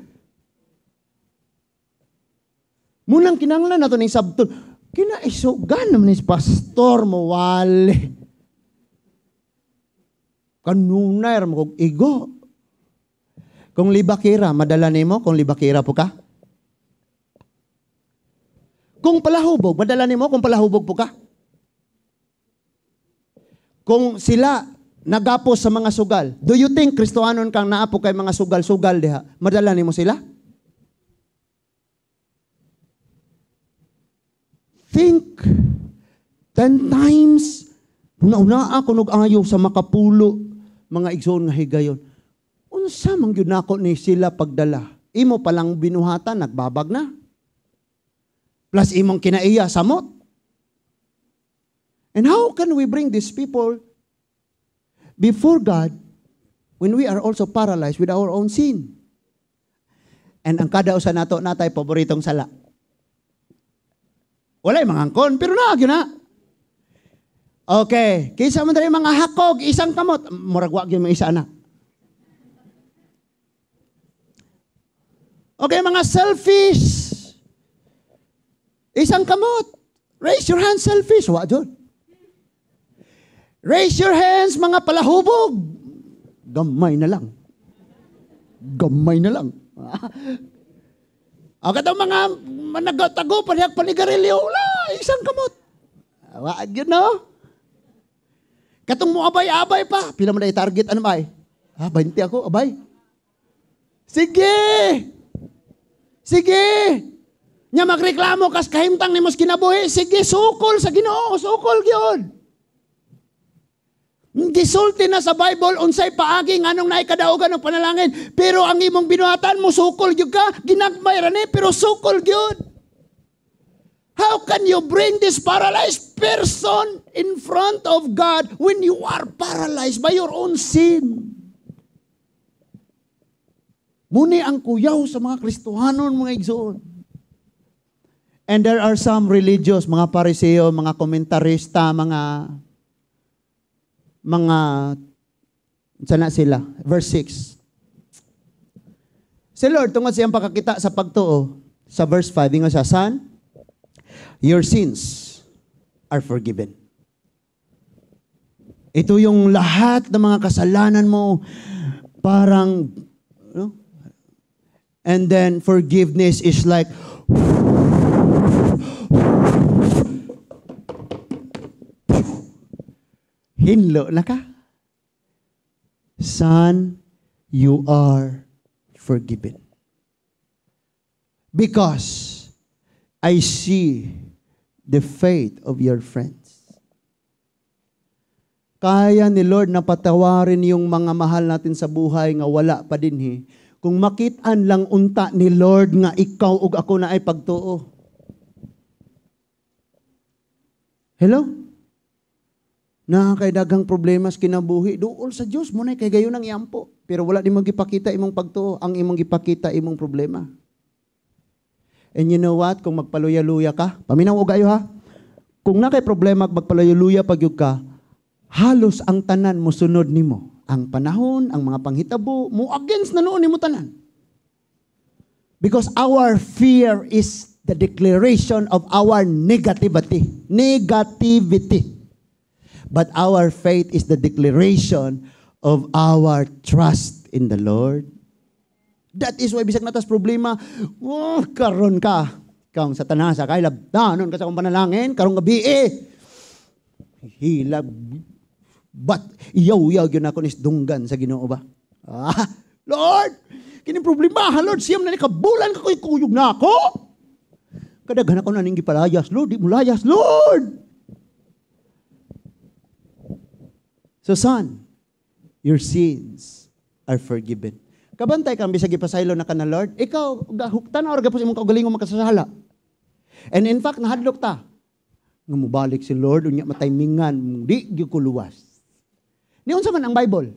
[SPEAKER 1] Munang kinahanglan nato ning sabton. Kinaisugan naman ni pastor mo wali. Kanunay ra mo kog igo. Kung libakira, madala nimo kung libakira po ka? Kung palahubog, madala nimo kung palahubog po ka? Kung sila nagapos sa mga sugal, do you think Kristohanon kang naapo kay mga sugal-sugal diha? Madala nimo sila? Think 10 times. Una-una ako nag-ayo sa makapulo mga igsoon nga higayon. Unsa man gyud nako ni sila pagdala? Imo palang binuhatan, nagbabag na. Plus imong kinaiya samot. And how can we bring these people before God when we are also paralyzed with our own sin? And ang kada usa nato natay paboritong sala. Walay mangangkon, pero naa gyud na. Okay, kinsa man diri mga hakog, isang kamot, murag wa gyud mo isa na. Okay, mga selfish. Isang kamot. Raise your hand, selfish. Wa jud. Raise your hands, mga palahubog. Gamay na lang. Gamay na lang. O katong mga managatago, parehag panigarilyo, wala, isang kamot. Wa gyud, no? Katong mo abay-abay pa. Pila man na i-target, ano ba ay? Ah, 20 ako, abay. Sige! Sige! Nya magreklamo kas kahimtang nimo sa kinabuhi, sige, sukol sa Ginoo, sukol gyud. Gisulti na sa Bible unsay paagi nganong naay kadaugan ng panalangin, pero ang imong binuhatan mo sukol gyud ka, ginagmay ra ni pero sukol gyud. How can you bring this paralyzed person in front of God when you are paralyzed by your own sin? Muni ang kuyaw sa mga Kristohanon, mga igsoon. And there are some religious, mga Pariseo, mga komentarista, mga sana sila. Verse 6. Si Lord, tungod siyang pakakita sa pagtuo, sa verse 5, ingon siya, "Son, your sins are forgiven." Ito yung lahat ng mga kasalanan mo, parang, no? And then forgiveness is like, hinlo na ka. Son, you are forgiven. Because I see the faith of your friends. Kaya ni Lord na patawarin yung mga mahal natin sa buhay nga wala pa dinhi. Kung makitaan lang unta ni Lord nga ikaw ug ako na ay pagtuo. Hello? Na kay daghang problema sa kinabuhi, duol sa Dios mo na kay gayon ang iampo. Pero wala nimong gipakita imong pagtuo, ang imong gipakita imong problema. And you know what? Kung magpaluya-luya ka, paminaw og ayo ha. Kung na kay problema magpaluya-luya pagyud ka, halos ang tanan mosunod nimo. Ang panahon, ang mga panghitabo, mo against na noon nimo tanan. Because our fear is the declaration of our negativity. Negativity. But our faith is the declaration Of our trust in the Lord. That is why bisag naa tas problema, oh, karon ka. Ikaw ang Satanas, kay labtanon ka sa akong panalangin, karong gabi eh. Hilag, but iyaw-yaw gyud ako ni dunggan sa Ginoo ba? Ah, Lord, kini problema, Lord, 9 na ni kabulan ka ko'y kuyog na ako. Kadaghan ako na ning gipalayas, Lord, di mo layas, Lord. So son, your sins are forgiven. Kabantay kang bisag gipasaylo na ka na Lord, ikaw tan-aw ra gapos imong kaugalingong makasasala. And in fact, nahadlok ta. Nga mobalik si Lord, unya mataymingan, di gyud ko luwas. Ni unsa man ang Bible?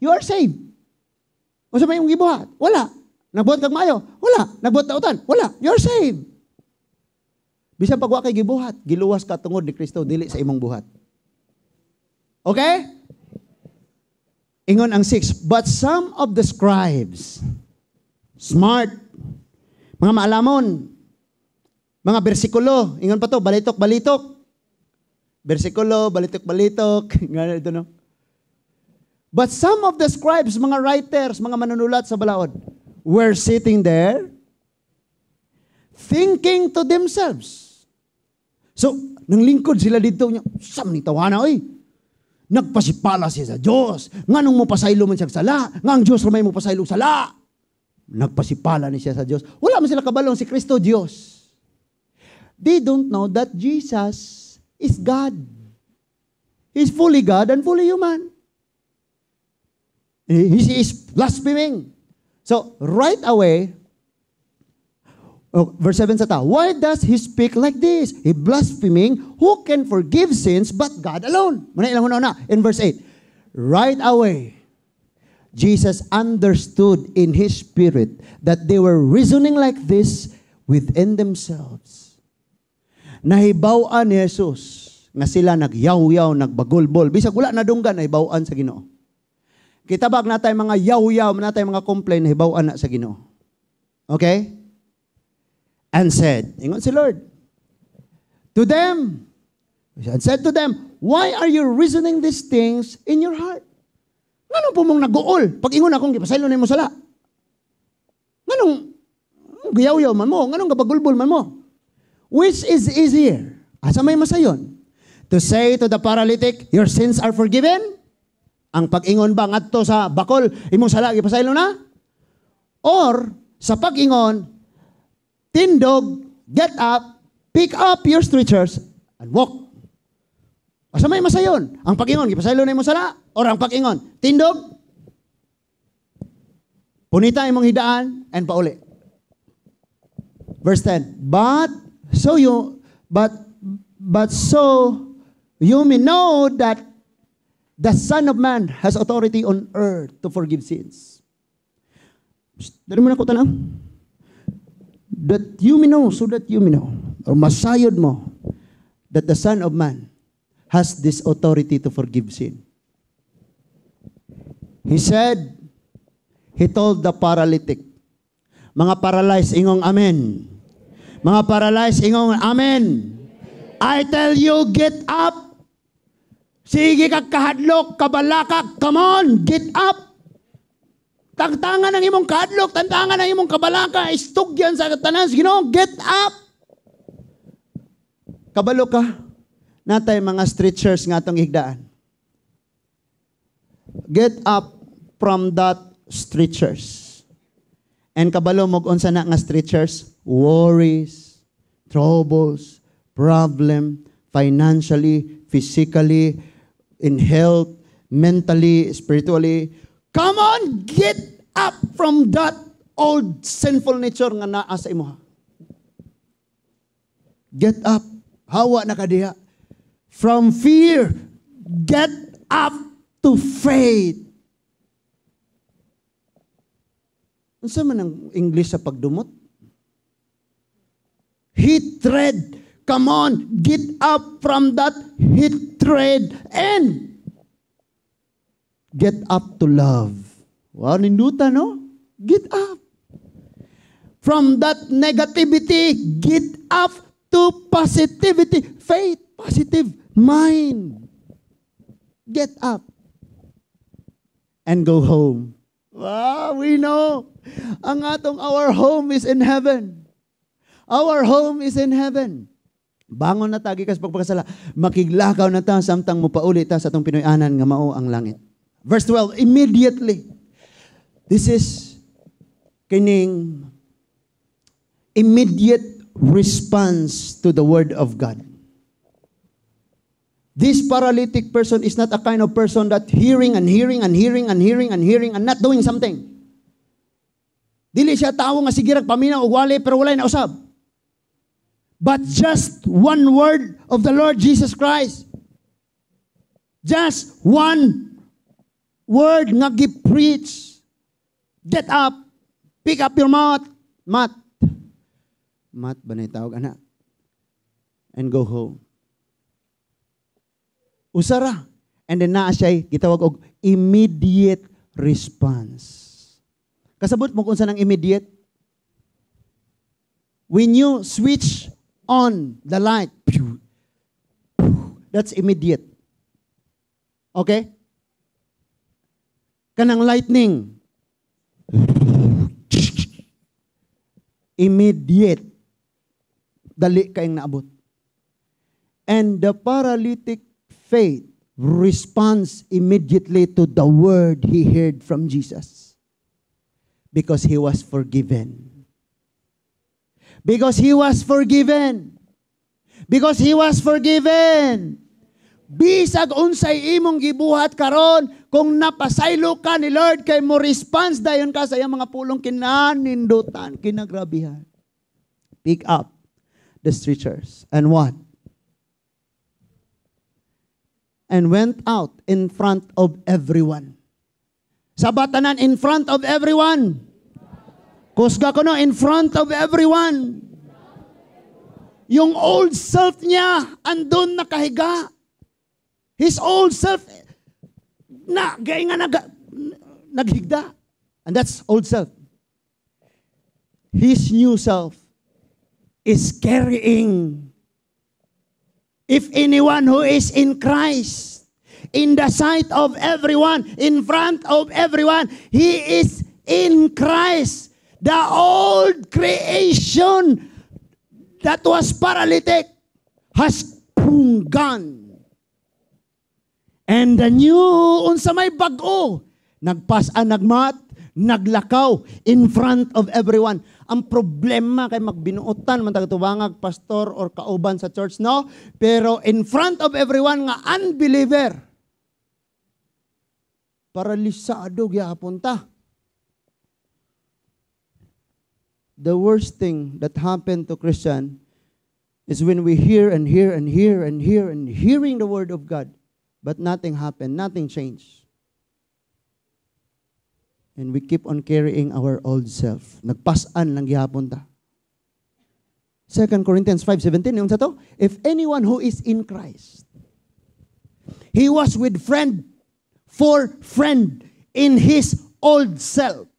[SPEAKER 1] You are saved. Unsa may imong gibuhat? Wala. Nagbuhat kag maayo? Wala. Nagbuhat dautan? Wala. You are saved. Bisan pag wa kay gibuhat, giluwas ka tungod ni Kristo dili sa imong buhat. Okay? Ingon ang 6, but some of the scribes, smart, mga maalamon, mga bersikulo, ingon pa to, balitok-balitok. Bersikulo, balitok-balitok, nga ito no. But some of the scribes, mga writers, mga manunulat sa balaod, were sitting there, thinking to themselves. So, nang lingkod sila dito, sam ni tawana, oy. Nagpasipala siya sa Diyos. Nganong mo pasaylo man siya sala? Nga ang Diyos ramay mo pasaylo sala. Nagpasipala ni siya sa Diyos. Wala man sila kabalong si Kristo Diyos. They don't know that Jesus is God. He's fully God and fully human. He is blaspheming. So, right away, oh, verse 7 sa ta, why does he speak like this? He blaspheming, who can forgive sins but God alone? Muna ilang una. In verse 8, right away, Jesus understood in his spirit that they were reasoning like this within themselves. Nahibaw-an ni Jesus nga sila nagyaw-yaw, nagbagulbol. Bisag wala nadunggan, nahibaw-an sa Ginoo. Kitabag na tayo mga yaw-yaw, na tayo mga complain, nahibaw-an na sa Ginoo. Okay? And said, ingon si Lord, to them, and said to them, why are you reasoning these things in your heart? Nganong po mong nag-uol? Pag ingon akong gipasaylo na mo sala. Nganong giyaw-yaw man mo? Nganong gabagulbol man mo? Which is easier? Asa may masayon? To say to the paralytic, your sins are forgiven? Ang pag-ingon ba ngadto sa bakol, imong sala gipasaylo na? Or sa pag-ingon, tindog, get up, pick up your stretchers, and walk. Asa may masayon? Ang pag-ingon, gipasaylo na imong sala? Or ang pag-ingon, tindog, punita imong hidaan, and pauli. Verse 10, but so you may know that the Son of Man has authority on earth to forgive sins. Dari mo na ko tanang. That you may know, so that you may know, or masayod mo, that the Son of Man has this authority to forgive sin. He said, he told the paralytic, mga paralyzed, ingong amen. Mga paralyzed, ingong amen. I tell you, get up. Sige ka kahadlok, kabalaka, come on, get up. Tangtangan ang imong kahadlok, tangtangan ang imong kabalaka, istugyan sa tanan, Ginoo, get up. Kabalo ka, natay mga stretchers nga atong higdaan. Get up from that stretchers. And kabalo mo unsa na nga stretchers? Worries, troubles, problem, financially, physically, in health, mentally, spiritually. Come on, get up from that old sinful nature nga naa sa imuha. Get up. Hawa na ka diha. From fear, get up to faith. Unsa man ang English sa pagdumot? Hatred. Come on, get up from that hatred and get up to love. Wow, ninduta, no? Get up. From that negativity, get up to positivity. Faith, positive mind. Get up. And go home. Wow, we know. Ang atong our home is in heaven. Our home is in heaven. Bangon na ta gikas pagpakasala. Makiglakaw na ta samtang mopauli ta sa atong Pinoy-anan nga mao ang langit. Verse 12, immediately. This is kining immediate response to the word of God. This paralytic person is not a kind of person that hearing and hearing and hearing and hearing and hearing and not doing something. Dili siya tao nga sige rag paminaw og wali pero walay nausab. But just one word of the Lord Jesus Christ. Just one word nga gi-preach. "Get up, pick up your mat, mat. Mat ba na tawag ana? And go home." Usara. And then naa siya gitawag og immediate response. Kasabot mo kung unsa ang immediate? When you switch on the light, that's immediate. Okay? Kanang lightning. Immediate. Dali kayong naabot. And the paralytic faith responds immediately to the word he heard from Jesus. Because he was forgiven. Because he was forgiven. Because he was forgiven. Bisag unsay imong gibuhat karon, kung napasaylo ka ni Lord kay mo response dayon ka sa iyang mga pulong kinanindutan, kinagrabihan. Pick up the stretchers and what? And went out in front of everyone. Sa batanan, in front of everyone. Kusga ko no, in front of everyone. Yung old self niya, andun nakahiga. His old self, na, gaya nga naghigda. And that's old self. His new self is carrying. If anyone who is in Christ, in the sight of everyone, in front of everyone, he is in Christ. The old creation that was paralytic has gone. And the new, unsa may bag-o, nagpas-an nagmat, naglakaw in front of everyone. Ang problema kay magbinuotan man tagtubangag pastor or kauban sa church, no? Pero in front of everyone nga unbeliever, paralisado gyapon ta. The worst thing that happened to Christian is when we hear and hear and hear and hear and hearing the word of God, but nothing happened, nothing changed. And we keep on carrying our old self. Nagpasan lang gihapon ta. 2 Corinthians 5:17, yung sa to? If anyone who is in Christ, he was with friend for friend in his old self.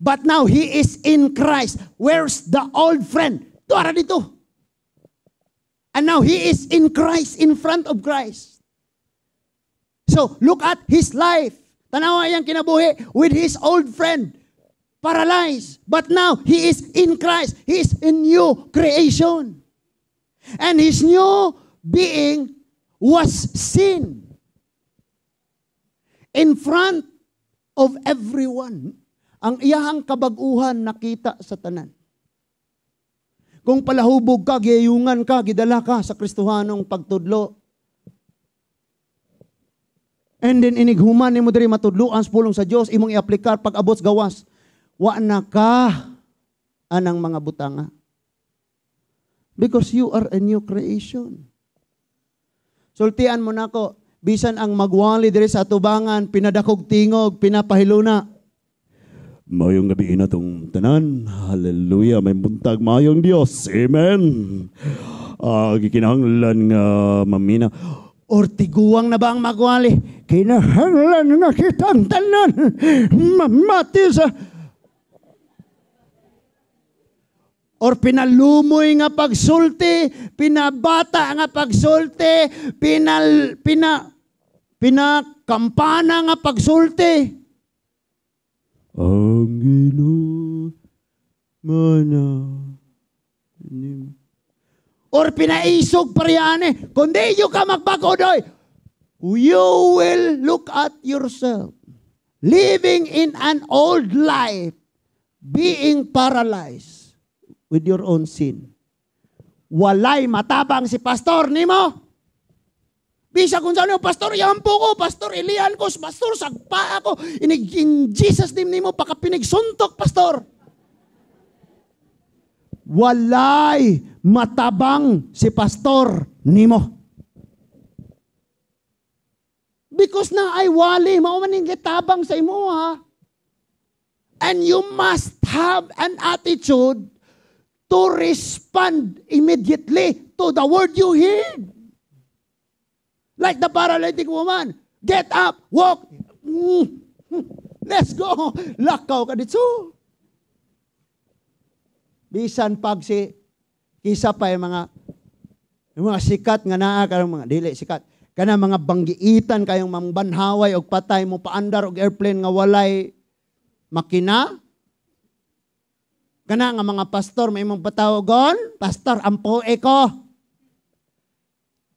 [SPEAKER 1] But now he is in Christ. Where's the old friend? Tuara dito. And now he is in Christ, in front of Christ. So, look at his life. Tanawa iyang kinabuhi with his old friend, paralyzed. But now, he is in Christ. He is in new creation. And his new being was sin. In front of everyone. Ang iyahang kabag-uhan nakita sa tanan. Kung palahubog ka, giyayungan ka, gidala ka sa Kristohanong pagtudlo. And then inighuman nimo diri matudloan sa pulong sa Dios, imong iaplikar pag abot sa gawas. Wa na ka anang mga butanga. Because you are a new creation. Sultian mo nako, bisan ang magwali diri sa atubangan, pinadakog tingog, pinapahiluna.
[SPEAKER 2] Mayong gabi na tong tanan. Hallelujah. May buntag mayong Dios. Amen. Gikinahanglan nga mamina.
[SPEAKER 1] Or tiguang na ba ang magwali? Kinahanglan na kitang tanan. Mamati sa... Or pinalumoy nga pagsulti, pinabata nga pagsulti, Kampana nga pagsulti.
[SPEAKER 2] Ang Ginoo mana.
[SPEAKER 1] Or pinaisog parehane. Kung di nyo ka magbago doy, you will look at yourself living in an old life, being paralyzed with your own sin. Walay matabang si pastor nimo. Bisa kung saan, "Pastor, yampo ko, Pastor, ilian ko, Pastor, sagpa ako. Inig, in Jesus' name nimo, pakapinigsuntok, Pastor." Walay matabang si pastor nimo. Because na ay wali, mao man ning gitabang sa imo ha. And you must have an attitude to respond immediately to the word you heard. Like the paralytic woman. "Get up, walk. Let's go." Lakaw ka dito. Bisan pag si kisa pa yung mga sikat nga naa karong mga dili sikat kana mga banggiitan kayong mambanhaway og patay mo paandar og airplane nga walay makina, kana nga mga pastor may imong patawagon, "Pastor, ampoe ko."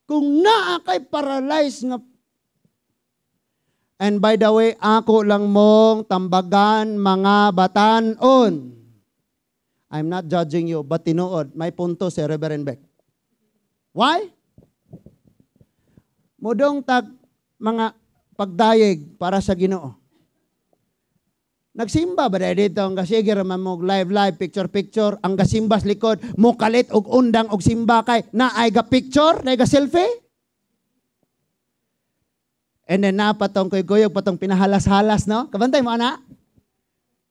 [SPEAKER 1] Kung naa kay paralyzed nga. And by the way, ako lang mong tambagan, mga batanon. I'm not judging you, but tinuod, may punto si Reverend Beck. Why? Mudong tag mga pagdayeg para sa Ginoo. Nagsimba ba dahil dito ang kasige raman mo live live, picture picture, ang gasimba sa likod mo kalit og undang og simba kay naay ga picture, naay ga selfie. And then napatong koy kuyog patong pinahalas-halas, no? Kabantay mo ana?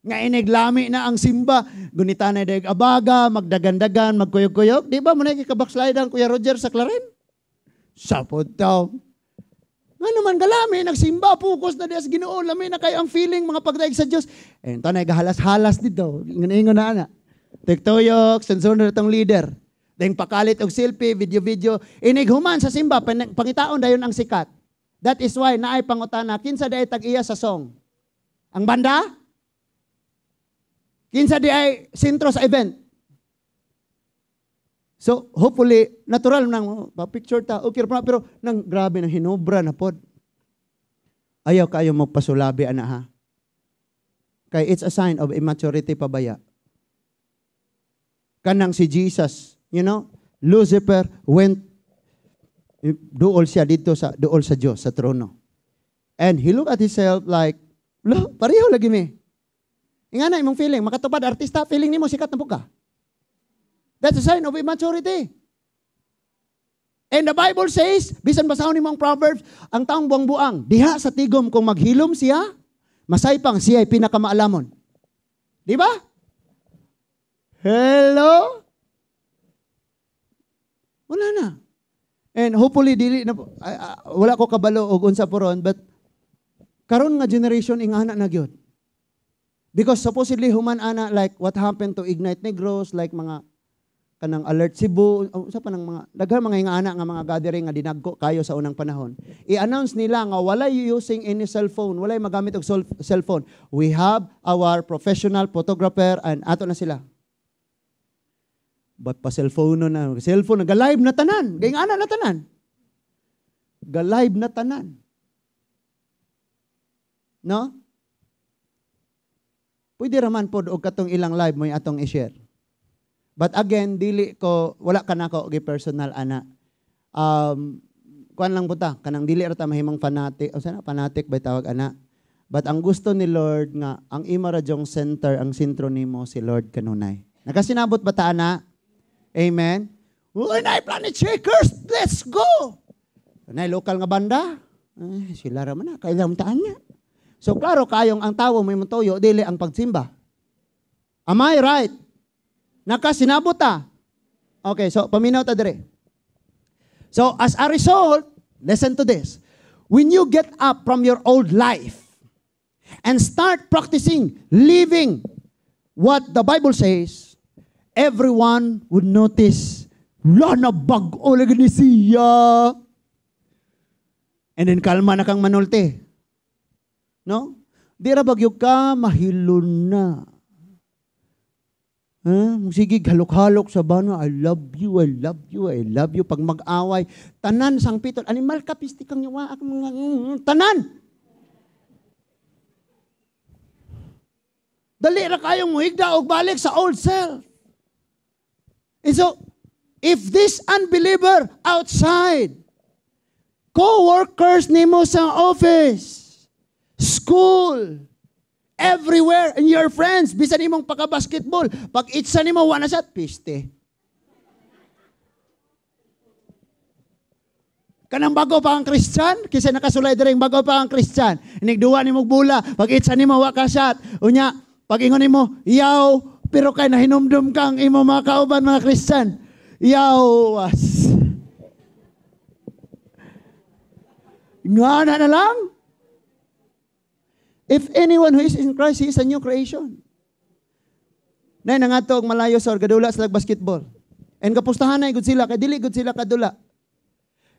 [SPEAKER 1] Nga iniglami na ang simba, gunita na deg abaga, magdagandagan, magkuyog-kuyog. Di ba mo na kabackslide ang Kuya Roger sa Clarin? Sapot daw. Nga naman galami, nagsimba, focus na diya sa Ginoo, lami na kayo ang feeling, mga pagdaig sa Diyos. Eh, ito na, gahalas-halas dito. Ingon na ana. Tiktuyok, sunod na itong leader. Dahil pakalit og selfie, video-video. Inig human sa simba, pangitaon dayon ang sikat. That is why naay pangutana, kinsa diay tag-iya sa song? Ang banda? Kinsa di ay sentro sa event? So, hopefully, natural nang pa-picture ta, okay ra, pero nang grabe nang hinobra na pod. Ayaw kayo magpasulabi ana ha. Kay it's a sign of immaturity pabaya. Kanang si Jesus, Lucifer went duol siya dito sa duol sa Dios sa trono. And he looked at himself like, "Lo, pareho lagi mi." Nga na imong feeling, makatupad artista, feeling nimo sikat na po ka. That's a sign of immaturity. And the Bible says, bisan basahon nimo ang Proverbs, ang taong buang-buang, diha sa tigom kung maghilom siya, masaypang siya ay pinakamaalamon. Di ba? Hello? Wala na. And hopefully dili na wala ko kabalo og unsa po ron, but karon nga generation ingana na gyud. Because supposedly human ana, like what happened to Ignite Negros, like mga kanang Alert Cebu, unsa pa nang mga daghan mga ingana nga mga gathering nga dinagko kayo sa unang panahon. I-announce nila nga walay using any cellphone, walay magamit og cellphone. We have our professional photographer and ato na sila. But pa cellphone na, cellphone ga-live na tanan, gayng ana na tanan. Ga-live na tanan. No? Pwede raman pod og katong ilang live mo atong i-share. But again, dili ko, wala ka na ko gi personal ana. Kuan lang puta, kanang dili ra ta mahimong fanatic, o sana fanatic ba tawag ana. But ang gusto ni Lord nga ang imo ra jong center, ang sentro nimo si Lord kanunay. Nakasinabot ba ta ana? Amen. Uy, na Planet Shakers, let's go. Nay local nga banda. Eh, sila ra man na, kailangan taan niya. So klaro kayong ang tawo may tuyo dili ang pagsimba. Am I right? Nakasinabot ta. Okay, so paminaw ta dire. So as a result, listen to this. When you get up from your old life and start practicing living what the Bible says, everyone would notice, "Wala na, bag-o lagi ni siya." And then kalma na kang manulti. No? Di ra ba gyud ka mahilon na. Huh? Sige, halok-halok sa bana, "I love you, I love you, I love you." Pag mag-away, tanan sang pitol, animal ka, pisti kang yawa, tanan. Dali ra kayong muhigda og balik sa old self. And so, if this unbeliever outside, co-workers nimo sa office, school, everywhere, and your friends, bisan imong pagka-basketball, pag itsa nimo, wa na siya, piste. Kanang bago pa ang Christian, kaysa nakasulay diri bago pa ang Christian, inigduwa nimo bula, pag itsa nimo, wa ka shot, unya, pag ingon nimo, yaw, pero kay nahinumdum kang imo mga kauban mga Christian, yaw, as. Nga na lang. If anyone who is in Christ, he is a new creation. Nay, nangadto og malayo sa orgadula sa basketball. And kapustahan na gud sila, kay dili gud sila kadula.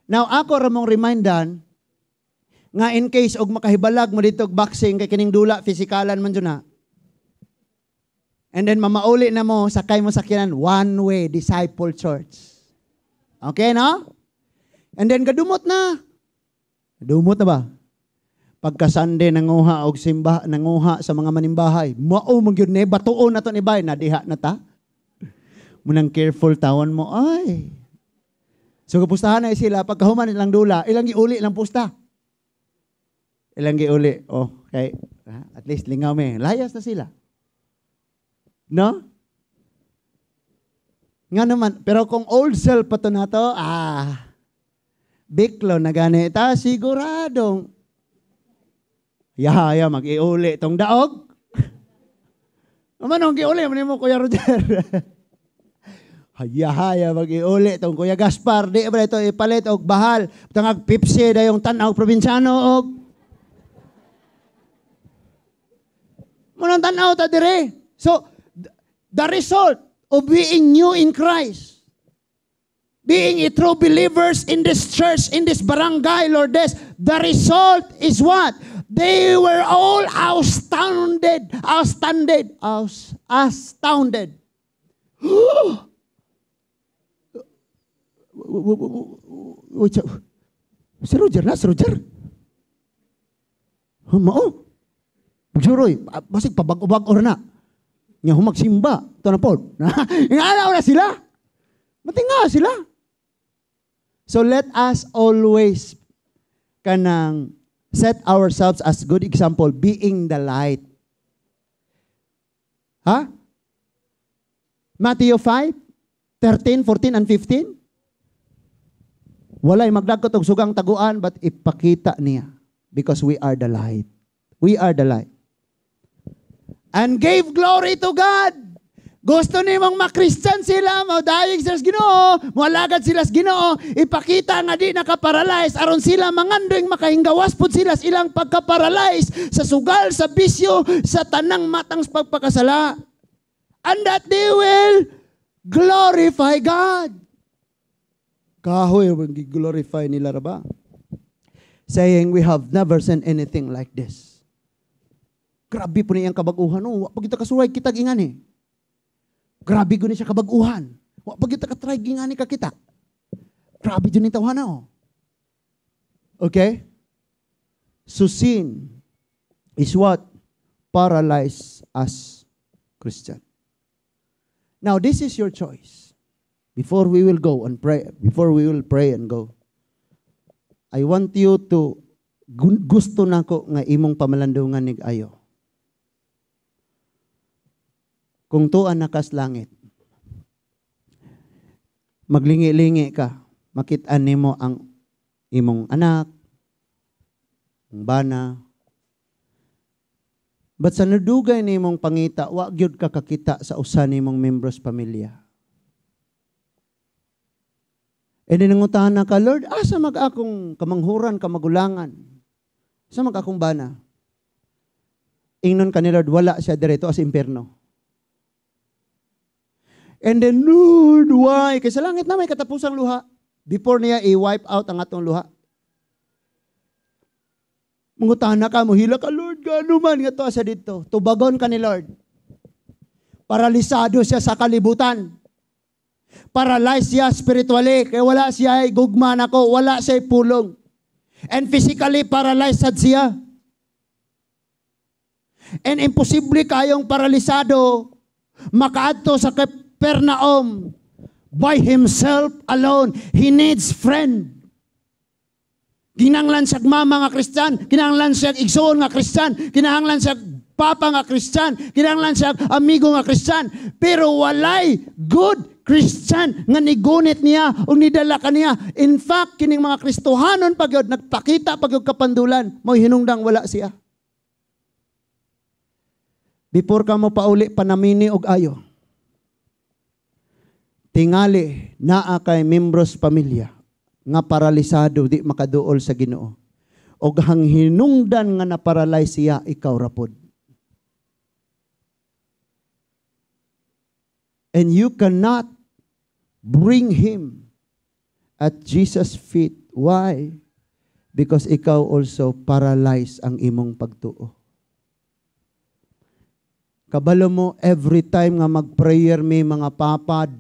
[SPEAKER 1] Now, ako ra mong remindan, nga in case og makahibalag mo dito og boxing, kay kining dula, pisikalan man dyan na. And then mamauli na mo, sakay mo sakyanan, one way, disciple church. Okay, no? And then gadumot na. Dumot na ba? Pagka Sunday nanguha og simba, nanguha sa mga manimbahay, mao man gyud ni batuon na to ni bay, nadiha na ta. Munang careful tawon mo ay. So kapustahan na sila pagkahuman ilang dula, ilang giuli lang pusta. Ilang giuli. Oh, okay. At least lingaw me. Layas na sila. No? Nga naman, pero kung old self pa to na to, biklo na gani ta, siguradong yahaya mag-iuli tong daog. Manong giuli man nimo Kuya Roger. Hayahaya mag-iuli tong Kuya Gaspar, di ba ito ipalit og bahal. Tangag Pepsi dayong tan-aw probinsyano og munang tan-aw ta dire. So the result of being new in Christ, being a true believers in this church, in this barangay, Lourdes, the result is what? They were all astounded, astounded, astounded. Si Roger na, si Roger. Mao. Juroy, basig pabag-ubag or na. Nga humagsimba, ito na po. Nga na sila. Matinga sila. So let us always kanang set ourselves as good example, being the light. Ha? Matthew 5, 13, 14, and 15. Walay magdagkot og sugang taguan, but ipakita niya. Because we are the light. We are the light. And gave glory to God. Gusto nimong makristiyan sila, maudayig sila sa Ginoo, moalagad sila sa Ginoo, ipakita nga di nakaparalyze aron sila mangandoy makahingawas pud sila sa ilang pagkaparalyze sa sugal, sa bisyo, sa tanang matang sa pagpakasala. And that they will glorify God. Kahoy ang glorify nila ra ba? Saying we have never seen anything like this. Grabe po niyang kabaguhan. No? Wa pa kita kasuway kitag ingan eh. Grabe gud ni siya kabaguhan. Wa pa kita katry gingani ka kita. Grabe jud ni tawhana oh. Okay? So sin is what paralyzes us Christian. Now this is your choice. Before we will go and pray, before we will pray and go, I want you to gusto nako nga imong pamalandungan nig ayo. Kung tuan na kas langit, maglingi-lingi ka, makit-an nimo ang imong anak, ang bana. But sa nadugay nimong pangita, wa gyud ka kakita sa usa nimong membros pamilya. E dinangutahan na ka, Lord, asa mag akong kamanghuran, kamagulangan? Asa mag akong bana? Ingnon ka ni Lord, wala siya direto as impierno. And then, Lord, why? Kaysa langit na may katapusang luha. Before niya i-wipe out ang atong luha. Mangutana ka, mohila ka, "Lord, gano man nga to sa dito." Tubagon ka ni Lord. Paralisado siya sa kalibutan. Paralyzed siya spiritually. Kaya wala siya gugma nako, wala siya pulong. And physically paralyzed sad siya. And imposible kayong paralisado makaadto sa Capernaum by himself alone. He needs friend. Kinahanglan siya mama nga Kristiyan, kinahanglan siya igsoon nga Kristiyan, kinahanglan siya papa nga Kristiyan, kinahanglan siya amigo nga Kristiyan. Pero walay good Christian nga nigunit niya o nidala kaniya. In fact, kining mga Kristohanon pa gyud nagpakita pa gyud kapandulan, mo hinungdang wala siya. Before ka mo pauli, panamini og ayo. Tingali naa kay membros pamilya nga paralisado, di makaduol sa Ginoo. Og ang hinungdan nga naparalyze siya, ikaw rapod. And you cannot bring him at Jesus' feet. Why? Because ikaw also paralyzed ang imong pagtuo. Kabalo mo, every time nga mag-prayer mi mga papa,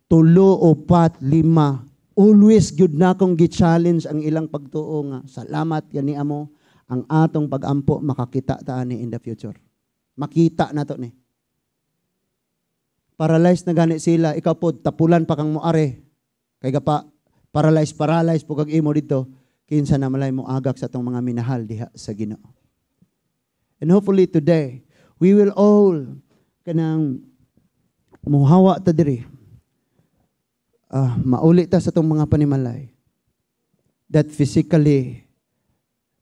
[SPEAKER 1] 3, 4, 5, always gyud na akong gi-challenge ang ilang pagtuo nga, salamat gani amo, ang atong pag-ampo makakita ta ani in the future. Makita na to ni. Paralyzed na gani sila, ikaw po, tapulan pa kang moare. Kay pa, paralyzed po kag imo dito, kinsa na malay mo agak sa atong mga minahal diha sa Ginoo. And hopefully today, we will all kanang muhawa ta diri. Mauli ta sa atong mga panimalay. That physically,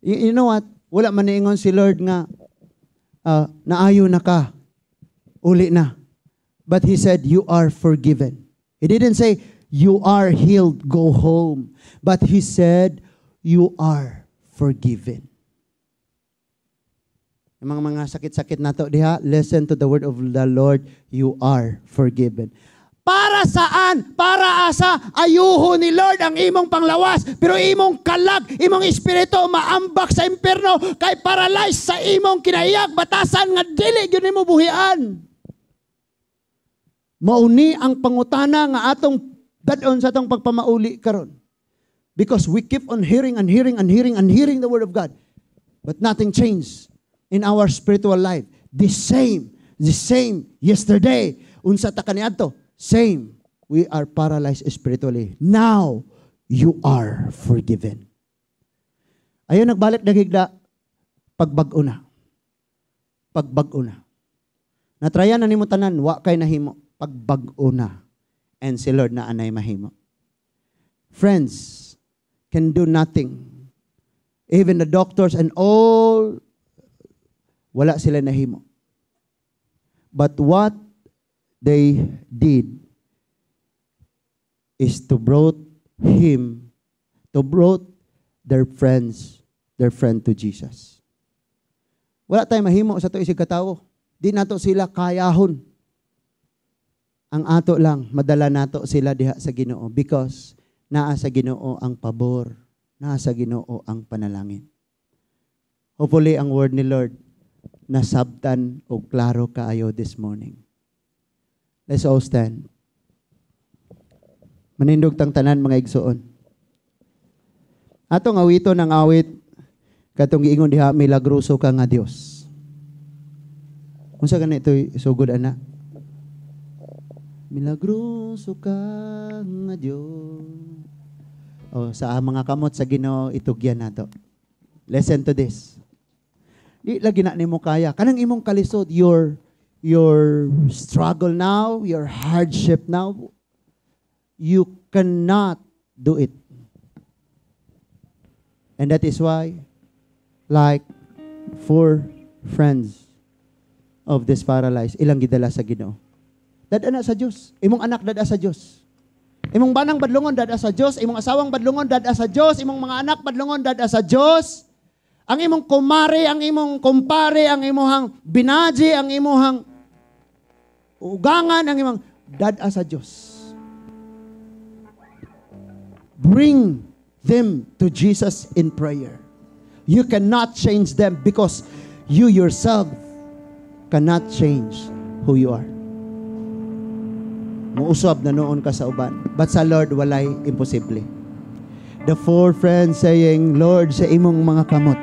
[SPEAKER 1] you know what? Wala man niingon si Lord nga naayo na ka, uli na. But He said, "You are forgiven." He didn't say, "You are healed, go home." But He said, "You are forgiven." Yung mga sakit-sakit nato diha, listen to the word of the Lord, you are forgiven. Para saan? Para asa? Ayuho ni Lord ang imong panglawas, pero imong kalag, imong espiritu maambak sa impierno kay paralyzed sa imong kinahiyag, batasan nga dili gyud nimo buhian. Mauni ang pangutana nga atong dad-on sa atong pagpamauli karon. Because we keep on hearing and hearing and hearing and hearing the word of God. But nothing changed in our spiritual life. The same yesterday. Unsa ta kaniadto? Same. We are paralyzed spiritually. Now, you are forgiven. Ayon nagbalik nagigda, pagbag-o na. Pagbag-o na. Natrayan na nimo tanan, wa kay nahimo. Pagbag-o na. And si Lord na anay mahimo. Friends can do nothing. Even the doctors and all, wala sila nahimo. But what they did is to brought him, to brought their friends, their friend to Jesus. Wala tayo mahimo sa to isig katawo. Di nato sila kayahon. Ang ato lang, madala nato sila diha sa Ginoo because naa sa Ginoo ang pabor, naa sa Ginoo ang panalangin. Hopefully, ang word ni Lord nasabtan o klaro kaayo this morning. Let's all stand. Manindog tang tanan mga igsoon. Atong awito ng awit katong giingon diha, milagroso ka nga Dios. Unsa gani ito'y sugod ana? Milagroso ka nga Dios. Oh, sa mga kamot sa Ginoo itugyan nato. Listen to this. Di lagi na nimo kaya. Kanang imong kalisod, your struggle now, your hardship now, you cannot do it. And that is why, like four friends of this paralyzed, ilang gidala sa Ginoo. Dada na sa Dios. Imong anak dada sa Dios. Imong banang badlongon dada sa Dios, imong asawang badlongon dada sa Dios, imong mga anak badlongon dada sa Dios. Ang imong kumare, ang imong kumpare, ang imong binaji, ang imong ugangan, ang imong dada sa Dios. Bring them to Jesus in prayer. You cannot change them because you yourself cannot change who you are. Muusab na nuon ka sa uban. But sa Lord, walay imposible. The four friends saying, "Lord, sa imong mga kamot,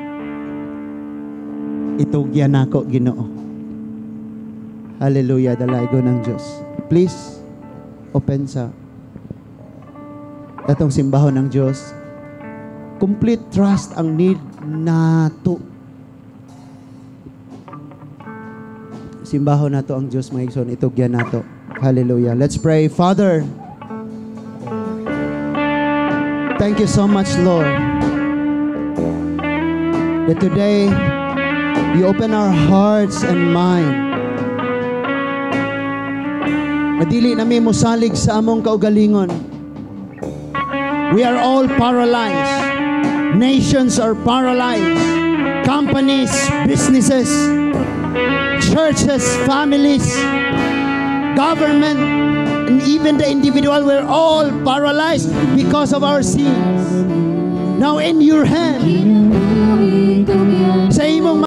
[SPEAKER 1] itugyan nako, Ginoo." Hallelujah, dalaygon ng Diyos. Please, open sa atong simbahon ng Diyos. Complete trust ang need nato. Simbahon nato ang Diyos, mga igsoon. Itugyan nato. Hallelujah. Let's pray. Father, thank you so much, Lord, that today you open our hearts and mind. Madili nami mosalig sa among kaugalingon. We are all paralyzed. Nations are paralyzed. Companies, businesses, churches, families, government, and even the individual, we're all paralyzed because of our sins. Now in your hand, sa imong